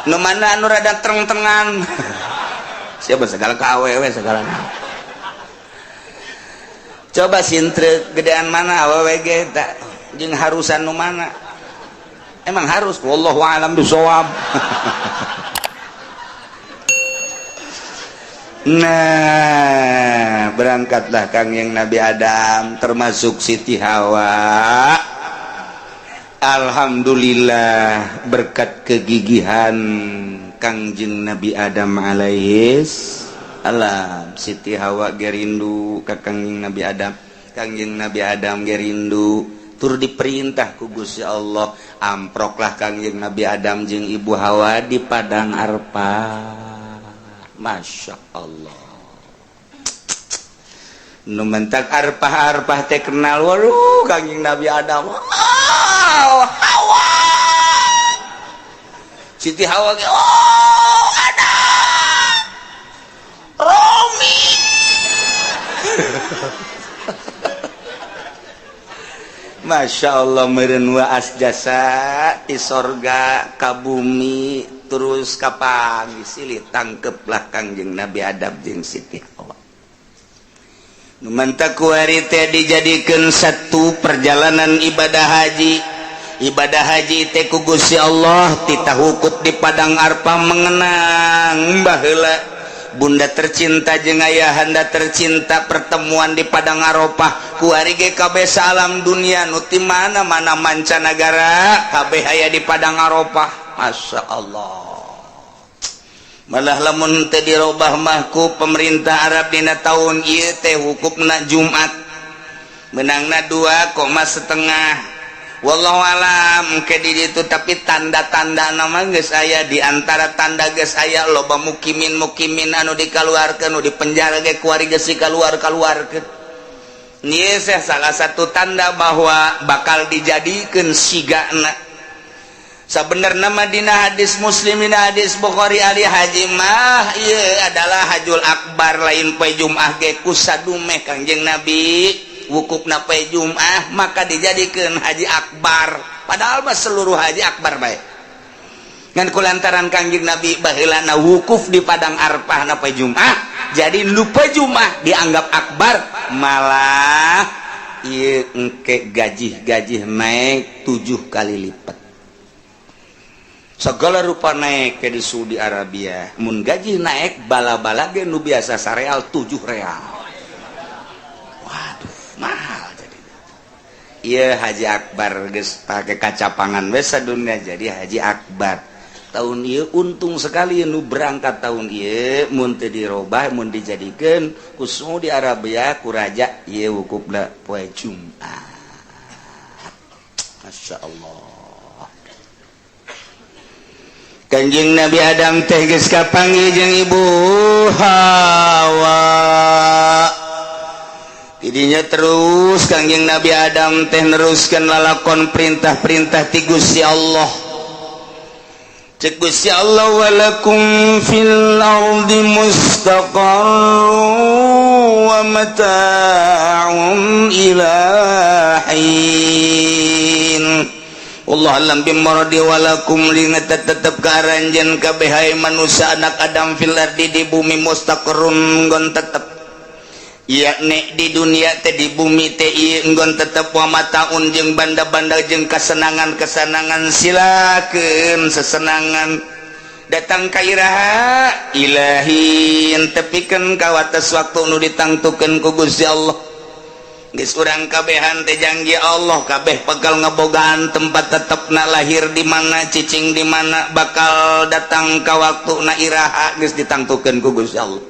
nu mana anu rada tereng-terengan. Siapa segala ka awewe segala. Coba sintre gedean mana awewe ge tak jeung harusan nu mana. Emang harus, wallahu alam bisawab. Nah, berangkatlah Kangjeng Nabi Adam termasuk Siti Hawa. Alhamdulillah, berkat kegigihan Kangjeng Nabi Adam alaihis salam, Siti Hawa gerindu ka Kangjeng Nabi Adam, Kangjeng Nabi Adam gerindu, tur diperintah ku Gusti Allah, amproklah Kangjeng Nabi Adam jeung Ibu Hawa di Padang Arfah. Masya Allah, nu mentak arpah-arpah teh kenal. Waduh, Kangjeng Nabi Adam, oh, Hawa, Siti Hawa ge, oh, Adam, Romi. Masya Allah, meureun waas jasa ti sorga ka bumi terus kapanggih silih tangkeplah Kangjeng Nabi Adam jeung Siti Hawa. Nu mantak kuari teh dijadikeun satu perjalanan ibadah haji. Ibadah haji teh ku Gusti Allah titah wukuf di Padang Arfah, mengenang baheula. Bunda tercinta jeung ayahanda tercinta pertemuan di Padang Arafah. Kuari ge kabeh alam dunia, nu ti mana-mana mancanagara, kabeh aya di Padang Arafah. Masya Allah. Malah lamun teu dirobah mah ku pemerintah Arab dina tahun ieu teh wukufna Jumat menangna 2,5, wallahu alam ke di ditu. Tapi tanda-tanda nama geus aya, di antara tanda geus aya loba mukimin mukimin anu dikaluarkeun, nu di penjara ge kuari geus dikaluar kaluarkeun. Ieu salah satu tanda bahwa bakal dijadikeun sigana. Sebenarnya nama dina hadis Muslim, dina hadis Bukhari, ari haji mah ieu adalah hajul akbar, lain poe Jumat ge kusadumeh Kangjeng Nabi wukufna poe Jumat, maka dijadikan haji akbar. Padahal mah seluruh haji akbar bae, ngan kulantaran Kangjeng Nabi baheulana wukuf di Padang Arfah na poe Jumat, jadi lupa Jumat dianggap akbar. Malah ieu engke gaji-gaji naik 7 kali lipat, segala rupa naik ke di Saudi Arabia. Mun gaji naik, bala-bala ge nu biasa sareal 7 real, waduh, mahal. Jadi iya, haji akbar geus pakai kacapangan we dunia. Jadi haji akbar tahun ieu untung sekali nu berangkat tahun ieu mun teu dirobah, mun dijadikeun ku Saudi Arabia, ku raja ieu wukufna poe Jumat. Masya Allah. Kanjeng Nabi Adam teh geus kapanggih jeung Ibu Hawa. Tidinya terus Kangjeng Nabi Adam teh neruskan lalakon perintah-perintah ti Gusti Allah. Cek Gusti Allah, walakum fil ardi mustaqarrun wa mata'un ila hin. Wallahu a'lam bimuradi. Walakum tetep ka aranjeun kabeh manusia anak Adam, fil ardi di bumi, mustaqarrun nggon tetep, yakni di dunia teh, di bumi teh nggon tetep, wa mataun jeung banda-banda jeung kesenangan-kesenangan, silakeun sesenangan datang ka iraha, ila hin tepikeun ka wates waktu nu ditangtukeun ku Gusti Allah. Geus urang kabehan teh janji Allah, kabeh bakal ngebogaan tempat tetepna, lahir di mana, cicing di mana, bakal datang ka waktu na iraha, geus ditangtukeun ku Gusti Allah.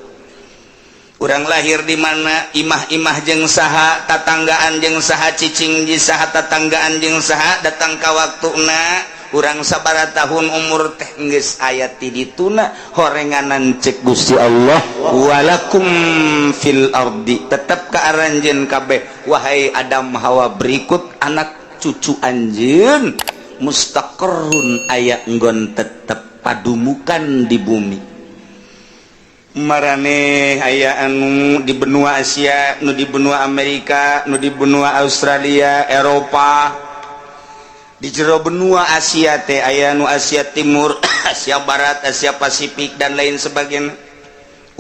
Urang lahir di mana, imah-imah jeung saha, tatanggaan jeung saha, cicing di saha, tatanggaan jeung saha, datang ka waktuna urang sabaraha tahun umur teh geus aya ti dituna horenganan. Cek Gusti Allah, walakum fil ardi tetep ka aranjeun kabeh wahai Adam, Hawa, berikut anak cucu anjeun, mustaqarrun aya nggon tetep padumukan di bumi. Marane aya anu di benua Asia, nu di benua Amerika, nu di benua Australia, Eropa. Di jero benua Asia teh aya nu Asia Timur, Asia Barat, Asia Pasifik, dan lain sebagainya.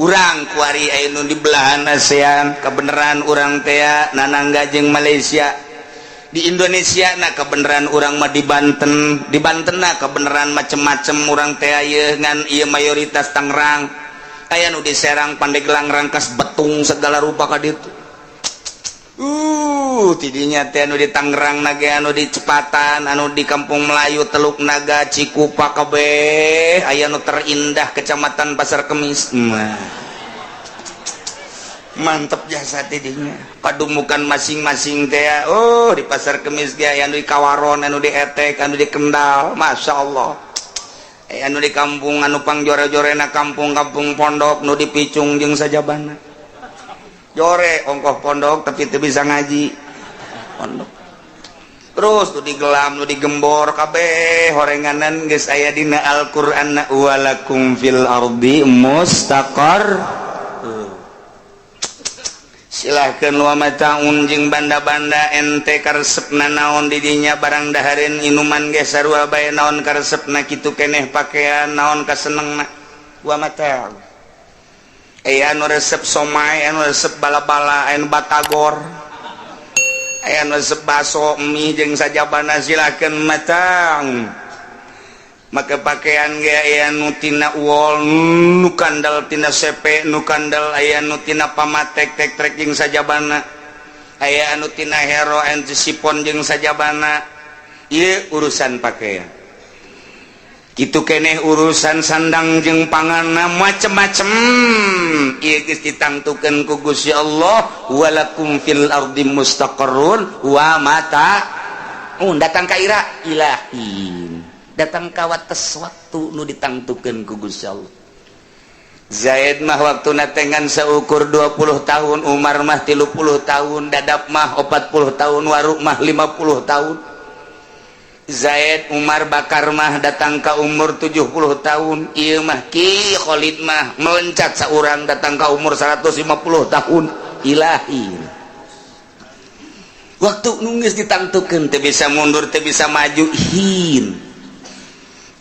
Urang kuari aya nu di belahan ASEAN, kebenaran urang teh nanangga jeung Malaysia. Di Indonesia nah kebenaran urang mah di Banten. Di Banten nah kebenaran macem-macem urang teh ieu, ngan ieu mayoritas Tangerang, aya nu di Serang, Pandeglang, Rangkas Betung, segala rupa ka ditu. Tidinya teh anu di Tangerang nage, anu di Cepatan, anu di Kampung Melayu, Teluk Naga, Cikupa, kabeh aya nu terindah Kecamatan Pasar Kemis. Mah mantep jasa tidinya padumukan masing-masing teh. Oh, di Pasar Kemis ge aya anu di Kawaron, anu di Etek, anu di Kendal, Masya Allah. Anu di kampung anu pangjore-jorena kampung-kampung pondok, nu di Picung jeung sajabana jore ongkoh pondok tapi teu bisa ngaji pondok terus nu di Gelam, nu di Gembor, kabeh horenganan geus aya dina Al-Qur'an, walakum fil ardi mustaqar. Silahkan, wa mataun jeung banda-banda ente karesepna naon didinya, barang dahareun, inuman ge sarua bae, naon karesepna kitu keneh, pakaian naon kasenengna, wa mataun. Aya anu resep somai, anu resep bala-bala, anu batagor, aya anu resep baso, mie jeung sajabana, silakeun matang. Make pakaian ge aya nu tina wol, nu kandel tina sepe, nu kandel aya nu tina pamatek tek trek jeung sajabana, aya anu tina hero antisipon jeung sajabana. Ieu urusan pakaian. Kitu keneh urusan sandang jeung panganna, macem-macem. Ieu geus ditangtukeun ku Gusti Allah, walakum fil ardi mustaqarrun wa mata datang ka ira ilahin, datang ka wates waktu nu ditangtukeun ku Gusti Allah. Zaid mah waktu natengan seukur 20 tahun, Umar mah 30 tahun, Dadap mah 40 tahun, Waruk mah 50 tahun. Zaid, Umar, Bakar mah datang ke umur 70 tahun. Ieu mah Ki Khalid mah melencat seorang datang ke umur 150 tahun. Ilahi, waktu nu geus ditangtukeun teu bisa mundur, teu bisa maju. Hin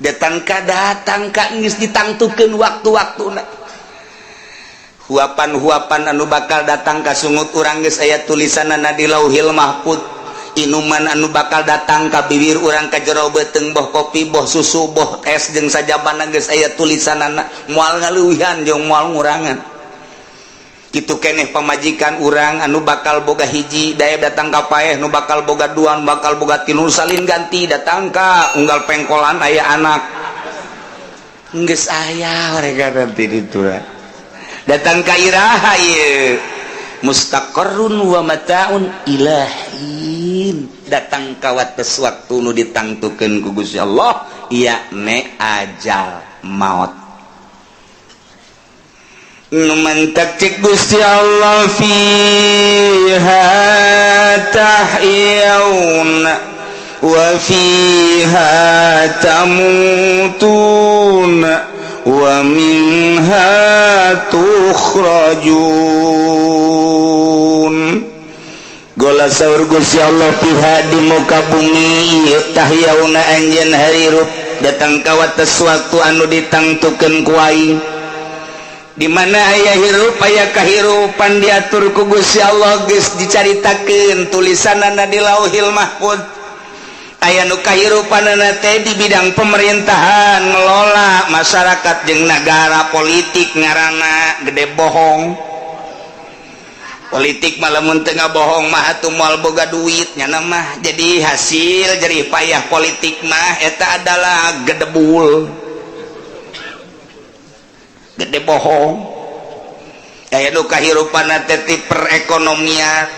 datang ka geus ditangtukeun waktu-waktuna. Huapan-huapan anu bakal datang ka sungut urang geus aya tulisanana di Lauhil Mahfud. Inuman anu bakal datang ka bibir urang, ka jero beuteung, boh kopi, boh susu, boh es jeung sajabana, geus aya tulisanana, moal ngaleuwihan jeung moal ngurangan. Kitu keneh pamajikan urang anu bakal boga hiji daya datang ka paeh, nu bakal boga dua, nu bakal boga tilu, salin ganti, datang ka unggal pengkolan aya anak, geus aya mereka nanti ditu. Datang ka iraha ieu? Mustaqarrun wa mataun ilahin, datang ka wates waktu nu ditangtukeun ku Gusti Allah, yakni ajal maut. Nu mantak cek Gusti Allah, fiha tahyauna wa fiha tamutuna wa minha tukhrajun. Gola saur Gusti Allah, fiha di muka bumi, tahyauna anjeun hirup, datang ka wates waktu anu ditangtukeun ku aing. Di mana aya hirup, aya kahirupan, diatur ku Gusti Allah, geus dicaritakeun tulisanana di Lauhil Mahfud. Aya nu kahirupanana teh di bidang pemerintahan, ngelola masyarakat jeung nagara, politik ngaranna, gede bohong. Politik malah mun teu ngabohong mah atuh moal boga duit nyana mah. Jadi hasil jerih payah politik mah eta adalah gedebul, gede bohong. Aya nu kahirupanna teh ti perekonomian,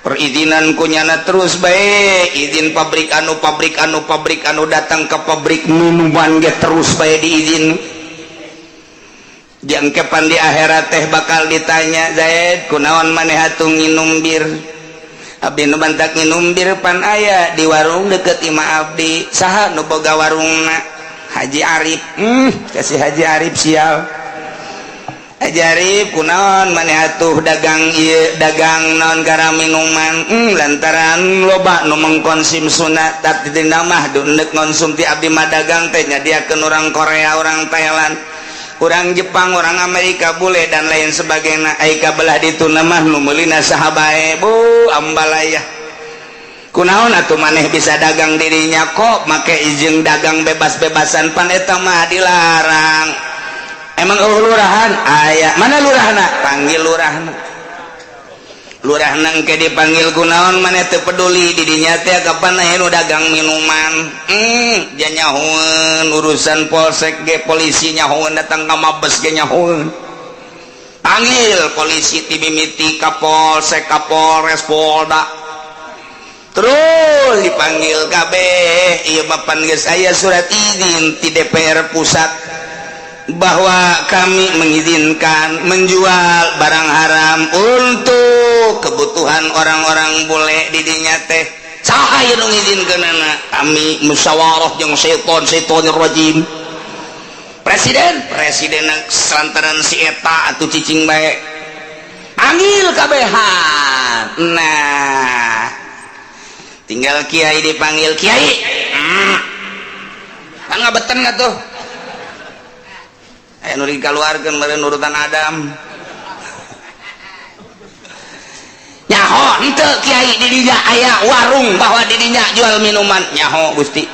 perizinan kunyana terus bae, izin pabrik anu, pabrik anu, pabrik anu, datang ke pabrik minuman ge terus bae diizin. Jangkepan di akhirat teh bakal ditanya, "Zaid, kunaon maneh atuh nginum bir?" "Abdi nu bantak nginum bir pan aya di warung deket imah abdi." "Saha nu boga warungna?" "Haji Arif." Kasih Haji Arif sial. "Haji Arif, kunaon maneh atuh dagang ieu, dagang naon gara minuman?" Lantaran loba nu mengkonsumsuna, tapi dina mah ndek ngonsum ti abdi mah dagang teh nyadiakeun orang Korea, orang Thailand, orang Jepang, orang Amerika, bule dan lain sebagainya. Ai ka belah ditu mah nu meulina saha bae, bu ambalaya." "Kunaon atuh maneh bisa dagang dirinya, kok make izin dagang bebas-bebasan? Pan eta mah dilarang." "Emang eueuh lurahan?" "Aya." "Mana lurahna? Panggil lurahna." Lurahna engke dipanggil, "Kunaon maneh teu peduli di dinya teh kapan aya nu dagang minuman?" Janyahoeun urusan polsek ge, polisi nyahoeun, datang ka Mabes ge nyahoeun. Panggil polisi ti mimiti Kapolsek, Kapolres, Polda, terus dipanggil kabeh. Ieu mah pan geus aya surat izin ti DPR pusat bahwa kami mengizinkan menjual barang haram untuk kebutuhan orang-orang bule di dinya teh. Saha nu ngizinkeunana?" "Kami musyawarah jeung seton, setonir rajim, presiden, presiden lantaran si eta atuh cicing bae." Panggil kabehan. Nah, tinggal kiai dipanggil. "Kiai, kan ngabeten nggak tuh? Aya nu dikaluarkeun meureun urutan Adam." "Nyaho henteu, kiai, di dinya aya warung bahwa di dinya jual minuman?" "Nyaho, Gusti."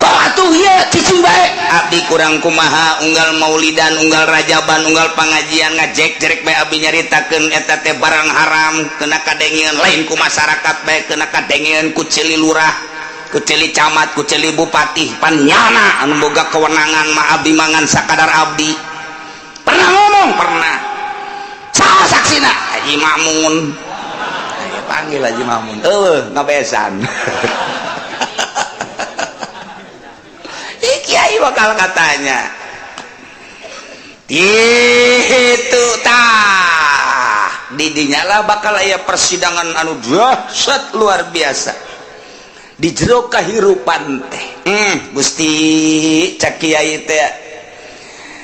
"Kok Atuh ieu cicing bae. Abdi kurang kumaha, unggal maulidan, unggal rajaban, unggal pangajian, ngajek jerek bae abdi nyaritakeun eta teh barang haram. Kena kadengean lain ku masyarakat bae, kena kadengean ku ceuli lurah, ku ceuli camat, ku ceuli bupati. Panyana anu boga kewenangan mah, abdi mangan sakadar abdi. Pernah ngomong? Pernah. Saha saksina? Haji Mamun. Ayo panggil Haji Mamun. Eueuh ngabesan. Kiai bakal katanya itu tah didinya lah bakal aya persidangan anu dahsyat luar biasa di jero kahirupan teh. Gusti, cak kiai teh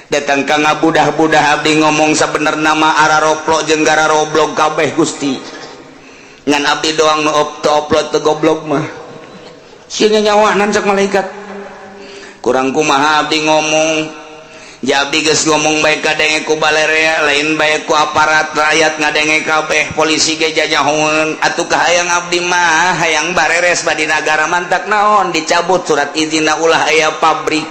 datang ka ngabudah-budah, abdi ngomong sabenerna mah araroplo jeung gararoblog kabeh, Gusti, ngan abdi doang nu teu oplo, teu goblok mah sieun nyawanan. Cak malaikat, kurang kumaha abdi ngomong? Ja abdi geus ngomong bae kadenge ku balerea, lain bae ku aparat, rakyat ngadenge kabeh, polisi ge janyahoeun. Atuh kahayang abdi mah hayang bareres badi nagara, mantak naon dicabut surat izinna, ulah aya pabrik.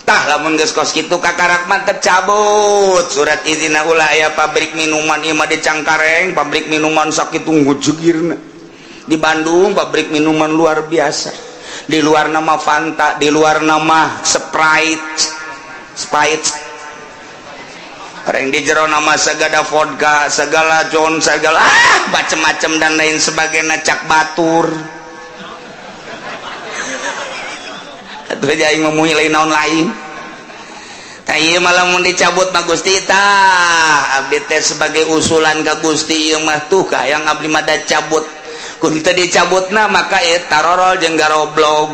Tah, lamun geus kos kitu kakarak mantep cabut surat izinna, ulah aya pabrik minuman. Ieu mah di Cangkareng pabrik minuman sakitu ngujegirna, di Bandung pabrik minuman luar biasa, di luar nama Fanta, di luar nama Sprite, Sprite. Orang di jero nama segala vodka, segala John, segala macem-macem dan lain sebagainya. Cak batur atuh aja aing memuhi lain naon lain. Tah, ieu malah mun dicabut mah, Gusti, tah abdi teh sebagai usulan ka Gusti ieu mah. Tuh kahayang abdi mah da cabut. Kun teu dicabutna maka ieu tarorol jeung garoblog,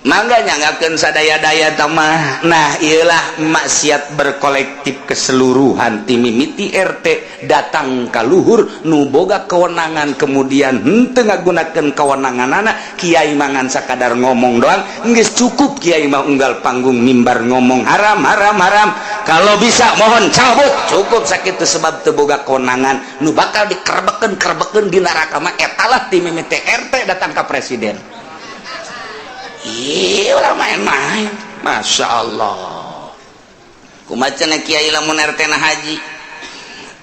mangga nyanggakeun sadaya-daya tamah. Nah, ieulah maksiat berkolektif keseluruhan ti mimiti RT datang ka luhur nu boga kewenangan, kemudian henteu ngagunakeun kewenanganana. Kiai mangan sakadar ngomong doang geus cukup. Kiai mah unggal panggung mimbar ngomong haram, haram, haram, kalau bisa mohon cabut, cukup sakitu, sebab teu boga kewenangan. Nu bakal dikerebekeun kerebekeun di neraka mah etalah ti mimiti RT datang ka presiden. Ih, ulah main-main. Masya Allah. Kumaha cenah kiai lamun RT na haji?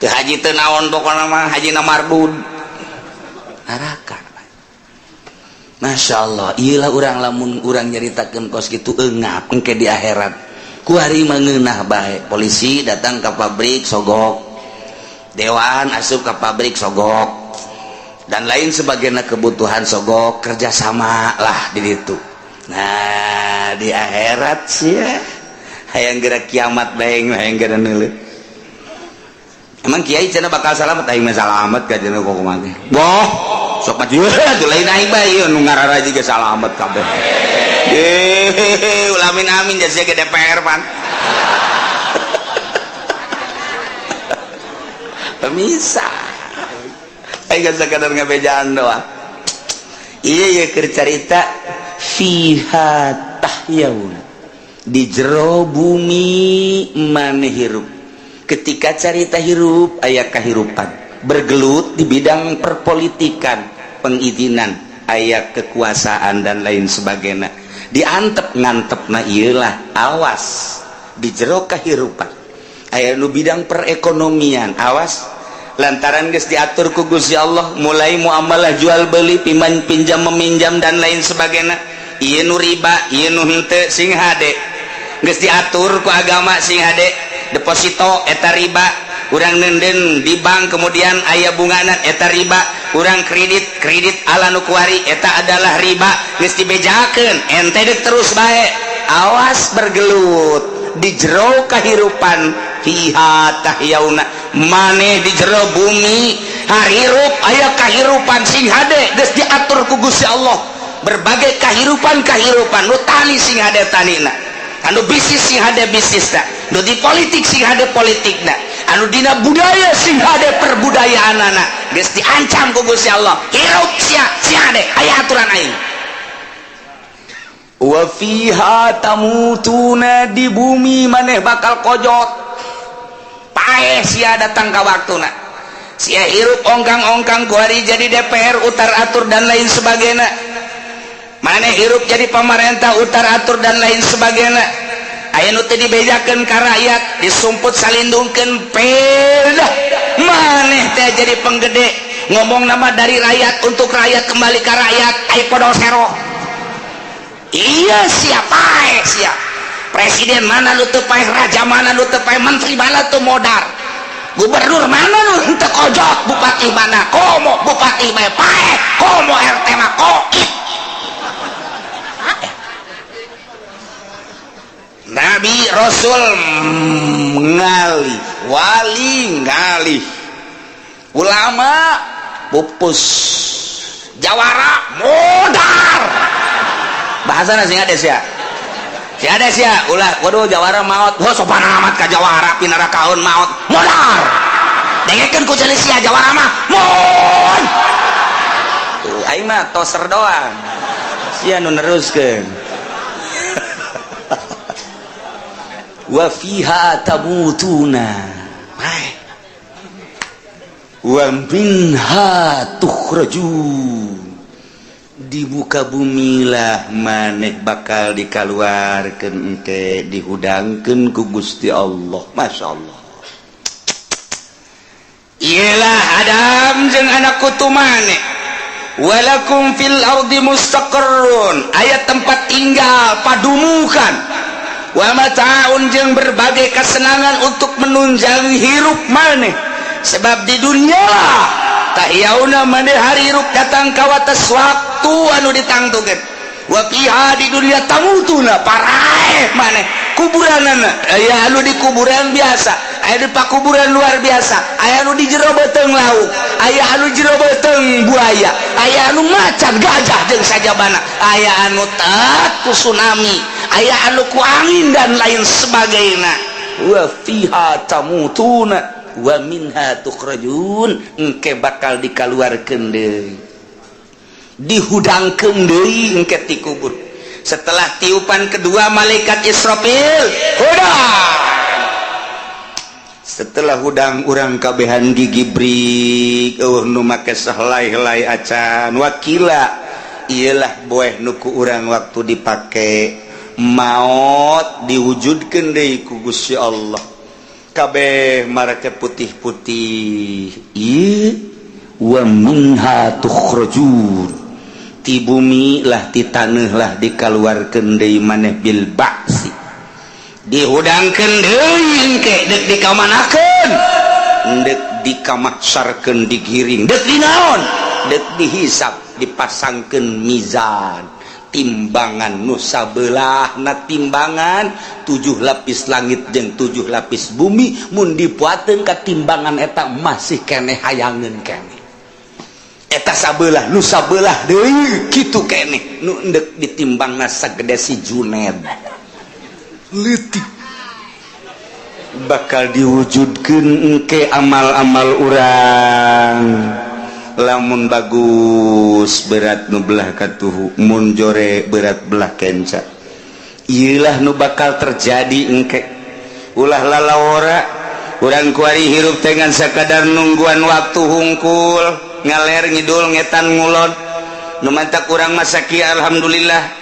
Teu haji teu naon, pokona mah haji na mardud. Neraka. Masya Allah, iyalah urang lamun urang nyaritakeun kos kitu eungap engke di akhirat. Kuari mah ngeunah bae. Polisi datang ke pabrik sogok. Dewan asup ke pabrik sogok. Dan lain sebagainya, kebutuhan sogok, kerjasama lah di ditu. Nah, di akhirat sih ya hayang gerak kiamat bae, hayang gerak neuleuh. Emang kiai cenah bakal salamet? Aing mah salamet ka cenah kok kumaha teh. Boh, sok maju atuh, lain aing bae ieu nu ngararaji ge salamet kabeh. Ye, ulah amin amin jasa ge DPR pan. Pemisah. Aing geus sakadar ngabejaan doang. Iya iya, keur carita fiha tahyaun, di jero bumi maneh hirup. Ketika carita hirup aya kahirupan bergelut di bidang perpolitikan, pengizinan, aya kekuasaan dan lain sebagainya, diantep ngantepna. Iyalah, awas di jero kahirupan aya nu bidang perekonomian, awas, lantaran geus diatur ku Gusti Allah mulai muamalah jual beli, piman pinjam meminjam dan lain sebagainya, ieu nu riba, ieu nu henteu, sing hade geus diatur ku agama, sing hade. Deposito eta riba, urang nenden di bank kemudian aya bungana eta riba, urang kredit, kredit ala nu kuari eta adalah riba, geus dibejakeun, ente deuk terus bae. Awas bergelut di jero kahirupan. Fiha tahyauna, maneh di jero bumi harirup aya kahirupan, sing hade geus diatur ku Gusti Allah berbagai kahirupan-kahirupan. Nu tani sing hade tanina, anu bisnis sing hade bisnisna, nu di politik sing hade politikna, anu dina budaya sing hade perbudayaanana, geus diancam ku Gusti Allah. Hirup sia sing hade aya aturan aing. Wa fiha tamutuna, di bumi maneh bakal kojot, paeh sia datang ka waktuna. Sia hirup ongkang-ongkang kuari jadi DPR utar atur dan lain sebagainya. Maneh hirup jadi pamarentah, utar atur dan lain sebagainya. Aya nu teu dibejakeun ka rakyat, disumput salindungkeun pedah. Maneh teh jadi penggede, ngomong nama dari rakyat untuk rakyat, kembali ke rakyat. Ai podol sero. Iya, siapa eh siap? Presiden mana nu teu paeh, raja mana nu teu paeh, menteri mana tuh modar, gubernur mana nu teu kojot, bupati mana komo bupati bae paeh, komo RT mah koit. Nabi Rasul ngalih, wali ngalih, ulama pupus, jawara modar. Bahasa sing ada sia, si ada sia ulah. Waduh, jawara maut. Oh, sopan amat ka jawara, pinara kaun maut modar. Dengekeun ku jali sia, jawara mah mon. Tuh, aing mah toser doang, sia nu neruskeun. Wa fiha tamutuna wa minha tukhrajun. Di muka bumilah maneh bakal dikaluarkeun engke, dihudangkeun ku Gusti Allah. Masya Allah. Iyalah Adam jeung anak kutu maneh. Walakum fil ardi mustaqarrun, aya tempat tinggal padumukan, wa mata'un jeung berbagai kesenangan untuk menunjang hirup maneh. Sebab di dunia tahyauna, maneh hirup datang ka wates waktu anu ditangtukeun. Wa fiha, di dunia, tamutuna, paraeh maneh. Kuburanana aya anu di kuburan biasa, aya di pakuburan luar biasa, aya anu di jero beuteung laut, aya anu jero beuteung buaya, aya anu macan, gajah jeung sajabana, aya anu tat ku tsunami, aya anu ku angin dan lain sebagainya. Wa fiha tamutuna wa minha tukhrajun. Engke bakal dikaluarkeun deui, dihudangkeun deui engke ti kubur setelah tiupan kedua malaikat Israfil. Hudang. Setelah hudang, urang kabehan gigi brik, eueuh nu make sahelai-helai acan. Wakila iyalah boeh nu ku urang waktu dipake maut diwujudkeun deui ku Gusti Allah, kabeh marake putih-putih. Ieu wa minha tukhrajun, ti bumi lah, ti taneuh lah dikaluarkeun deui maneh bil ba'si, dihudangkeun deui engke. Deuk dikamanakeun? Deuk dikamahsyarkeun, digiring. Deuk dinaon? Deuk dihisab, dipasangkeun mizan, timbangan nu sabelahna timbangan tujuh lapis langit jeung tujuh lapis bumi. Mun dipuateun ka timbangan eta masih keneh hayangeun keneh. Eta sabelah, nu sabelah deui kitu keneh, nu endek ditimbangna sagede si Juned leutik. Bakal diwujudkeun engke amal-amal urang. Lamun bagus, berat nu belah katuhu, mun jore, berat belah kenca. Iyalah nu bakal terjadi engke. Ulah lalawora urang kuari hirup dengan sakadar nungguan waktu hungkul, ngaler ngidul, ngetan ngulon. Nu mantak urang masaki alhamdulillah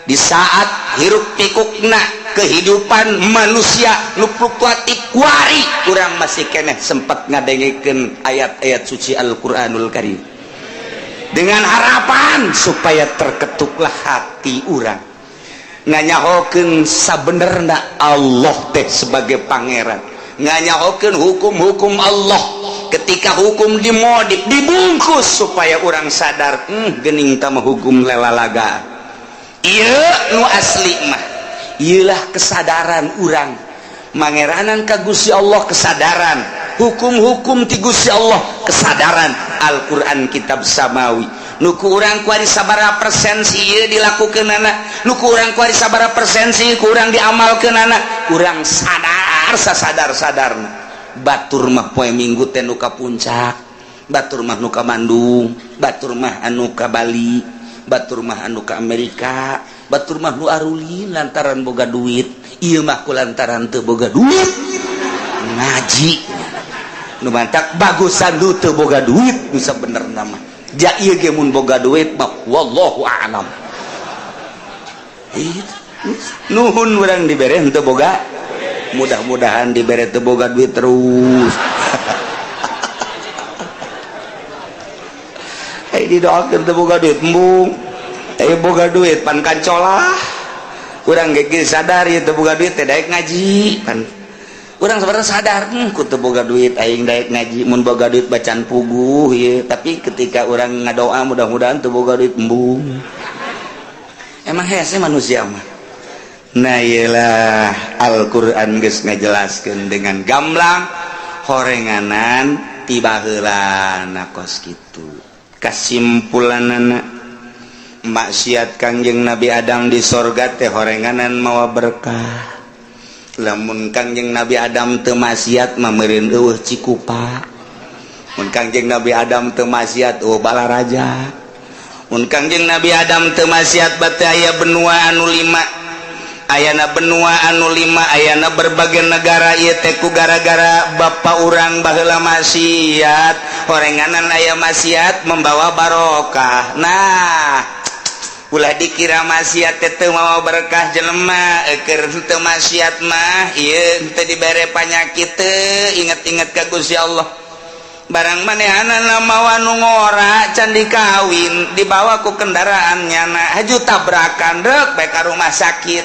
di saat hirup pikukna kehidupan manusia nu fluktuatif kuari, urang masih keneh sempat ngadengekeun ayat-ayat suci Al-Qur'anul Karim dengan harapan supaya terketuklah hati urang nganyahokeun sabenerna Allah teh sebagai pangeran, nganyahokeun hukum-hukum Allah. Ketika hukum dimodif, dibungkus supaya orang sadar, gening tama hukum lelalaga. Iya, nu asli mah iyalah kesadaran urang mangeranan ka Gusti Allah, kesadaran hukum-hukum ti Gusti Allah, kesadaran Al-Qur'an kitab samawi. Nu ku urang kuari sabaraha persen sih ieu dilakukeunana? Nu ku urang kuari sabaraha persen sih ku urang diamalkeunana? Urang sadar sasadar-sadarna, batur mah poe Minggu teh nu ka Puncak, batur mah nu ka Bandung, batur mah anu ka Bali, batur mah anu ka Amerika, batur mah nu arulin lantaran boga duit. Ieu mah ku lantaran teu boga duit ngaji. Nu mantak bagusan nu teu boga duit. Bisa bener nama ja ieu ge mun boga duit mah, wallahu a'lam. Nuhun, urang dibere henteu boga, mudah-mudahan dibere teu boga duit terus. Eh, didoakeun teu boga duit, embung. Eh, boga duit pan kancolah. Urang ge sadar ieu teu boga duit teh daek ngaji pan. Urang sebenarnya sadar, ku teu boga duit aing daek ngaji, mun boga duit bacan puguh ieu. Tapi ketika urang ngadoa mudah-mudahan teu boga duit, embung. Emang hese manusia mah. Nah, iyalah Al-Qur'an geus ngajelaskeun dengan gamblang horenganan tiba heula kos kitu. Kasimpulanana, maksiat Kangjeng Nabi Adam di sorga teh horenganan mawa berkah. Lamun Kangjeng Nabi Adam teu maksiat mah meureun eueuh Cikupa. Mun Kangjeng Nabi Adam teu maksiat, eueuh Balaraja. Mun Kangjeng Nabi Adam teu maksiat bate aya benua anu lima, ayana benua anu lima, ayana berbagai negara. Ieu teh ku gara-gara bapa urang baheula maksiat, horenganan aya maksiat membawa barokah. Nah, ulah dikira maksiat teh teu mawa berkah. Jelema keur teu maksiat mah ieu teu dibere panyakit teu inget-inget ka Gusti Allah. Barang manehanana mawa nu ngora, can dikawin, dibawa ku kendaraan nyana haju tabrakan, rek bae ka rumah sakit.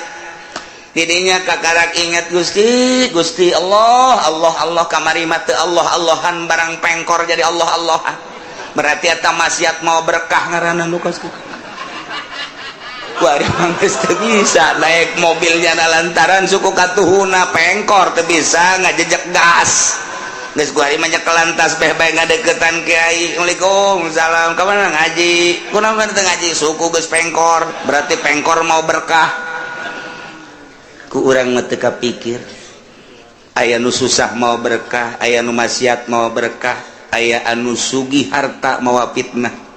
Didinya kakarak inget Gusti, Gusti Allah, Allah, Allah. Kamari mah teu Allah Allahan, barang pengkor jadi Allah Allah. Berarti eta maksiat mawa berkah ngaranna nu kos kitu. Kuari mah geus teu bisa naik mobilnya lantaran suku katuhuna pengkor, teu bisa ngajejek gas. Geus kuari mah nyekelan tas beh bae ngadeukeutan kiai, "Waalaikumsalam, ka mana?" "Ngaji." "Kunaon teu ngaji?" "Suku geus pengkor." Berarti pengkor mawa berkah. Ku urang mah teu kapikir aya nu susah mawa berkah, aya nu maksiat mawa berkah, aya anu sugih harta mawa fitnah.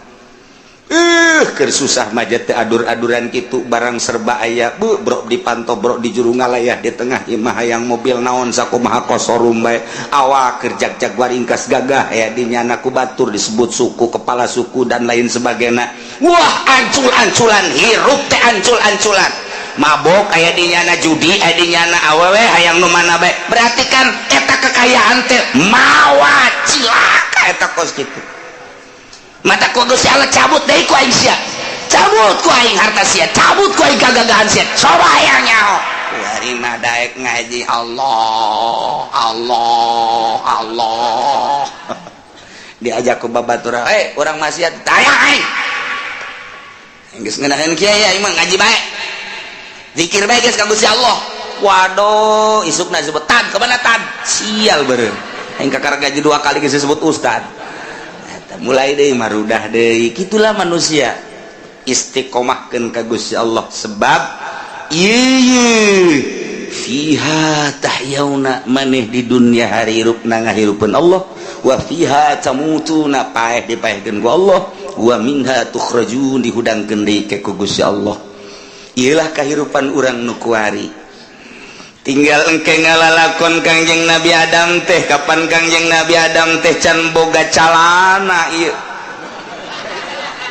Keur susah mah teh adur-aduran kitu, barang serba aya, bu brok dipanto, brok di juru ngalayah di tengah imah, hayang mobil naon sakumaha kosorum bae, awak keur jag-jag waringkas gagah aya di nyana, ku batur disebut suku, kepala suku, dan lain sebagainya. Wah, ancul-anculan hirup teh, ancul-anculan, mabok aya di nyana, judi aya di nyana, awewe hayang nu mana bae. Berarti kan eta kekayaan teh mawa cilaka eta kos kitu. Mata ku Gusti Allah cabut deui ku aing sia, cabut ku aing harta sia, cabut ku aing kagagahan sia, coba hayang nyaho. Kuari mah daek ngaji, Allah Allah Allah. Diajak ku babaturan, eh, urang maksiat taya, aing geus ngeunaheun kiai, aing mah ngaji bae, zikir bae geus ka Gusti Allah. Waduh, isukna disebut tad, kemana tad, sial beureum aing kakara gaji dua kali geus disebut ustad. Mulai deui marudah deui. Kitulah manusia, istiqomahkeun ka Gusti Allah, sebab ieu fiha tahyauna, maneh di dunia harirupna ngahirupeun Allah, wa fiha tamutuna, paeh dipaehkeun ku Allah, wa minha tukhrajun, dihudangkeun deui ke ku Gusti Allah. Ieulah kahirupan urang nu kuari. Tinggal engke ngalalakon Kangjeng Nabi Adam teh. Kapan Kangjeng Nabi Adam teh can boga calana ieu,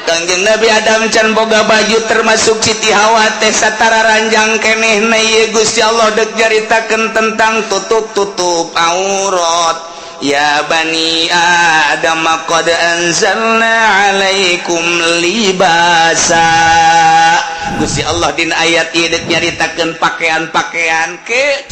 Kangjeng Nabi Adam can boga baju, termasuk Siti Hawa teh satara ranjang keneh. Na ieu Gusti Allah dek nyaritakeun tentang tutup-tutup aurat. Ya bani Adam qad anzalna alaikum libasa. Gusti Allah dina ayat ieu dek nyaritakeun pakaian-pakaian ke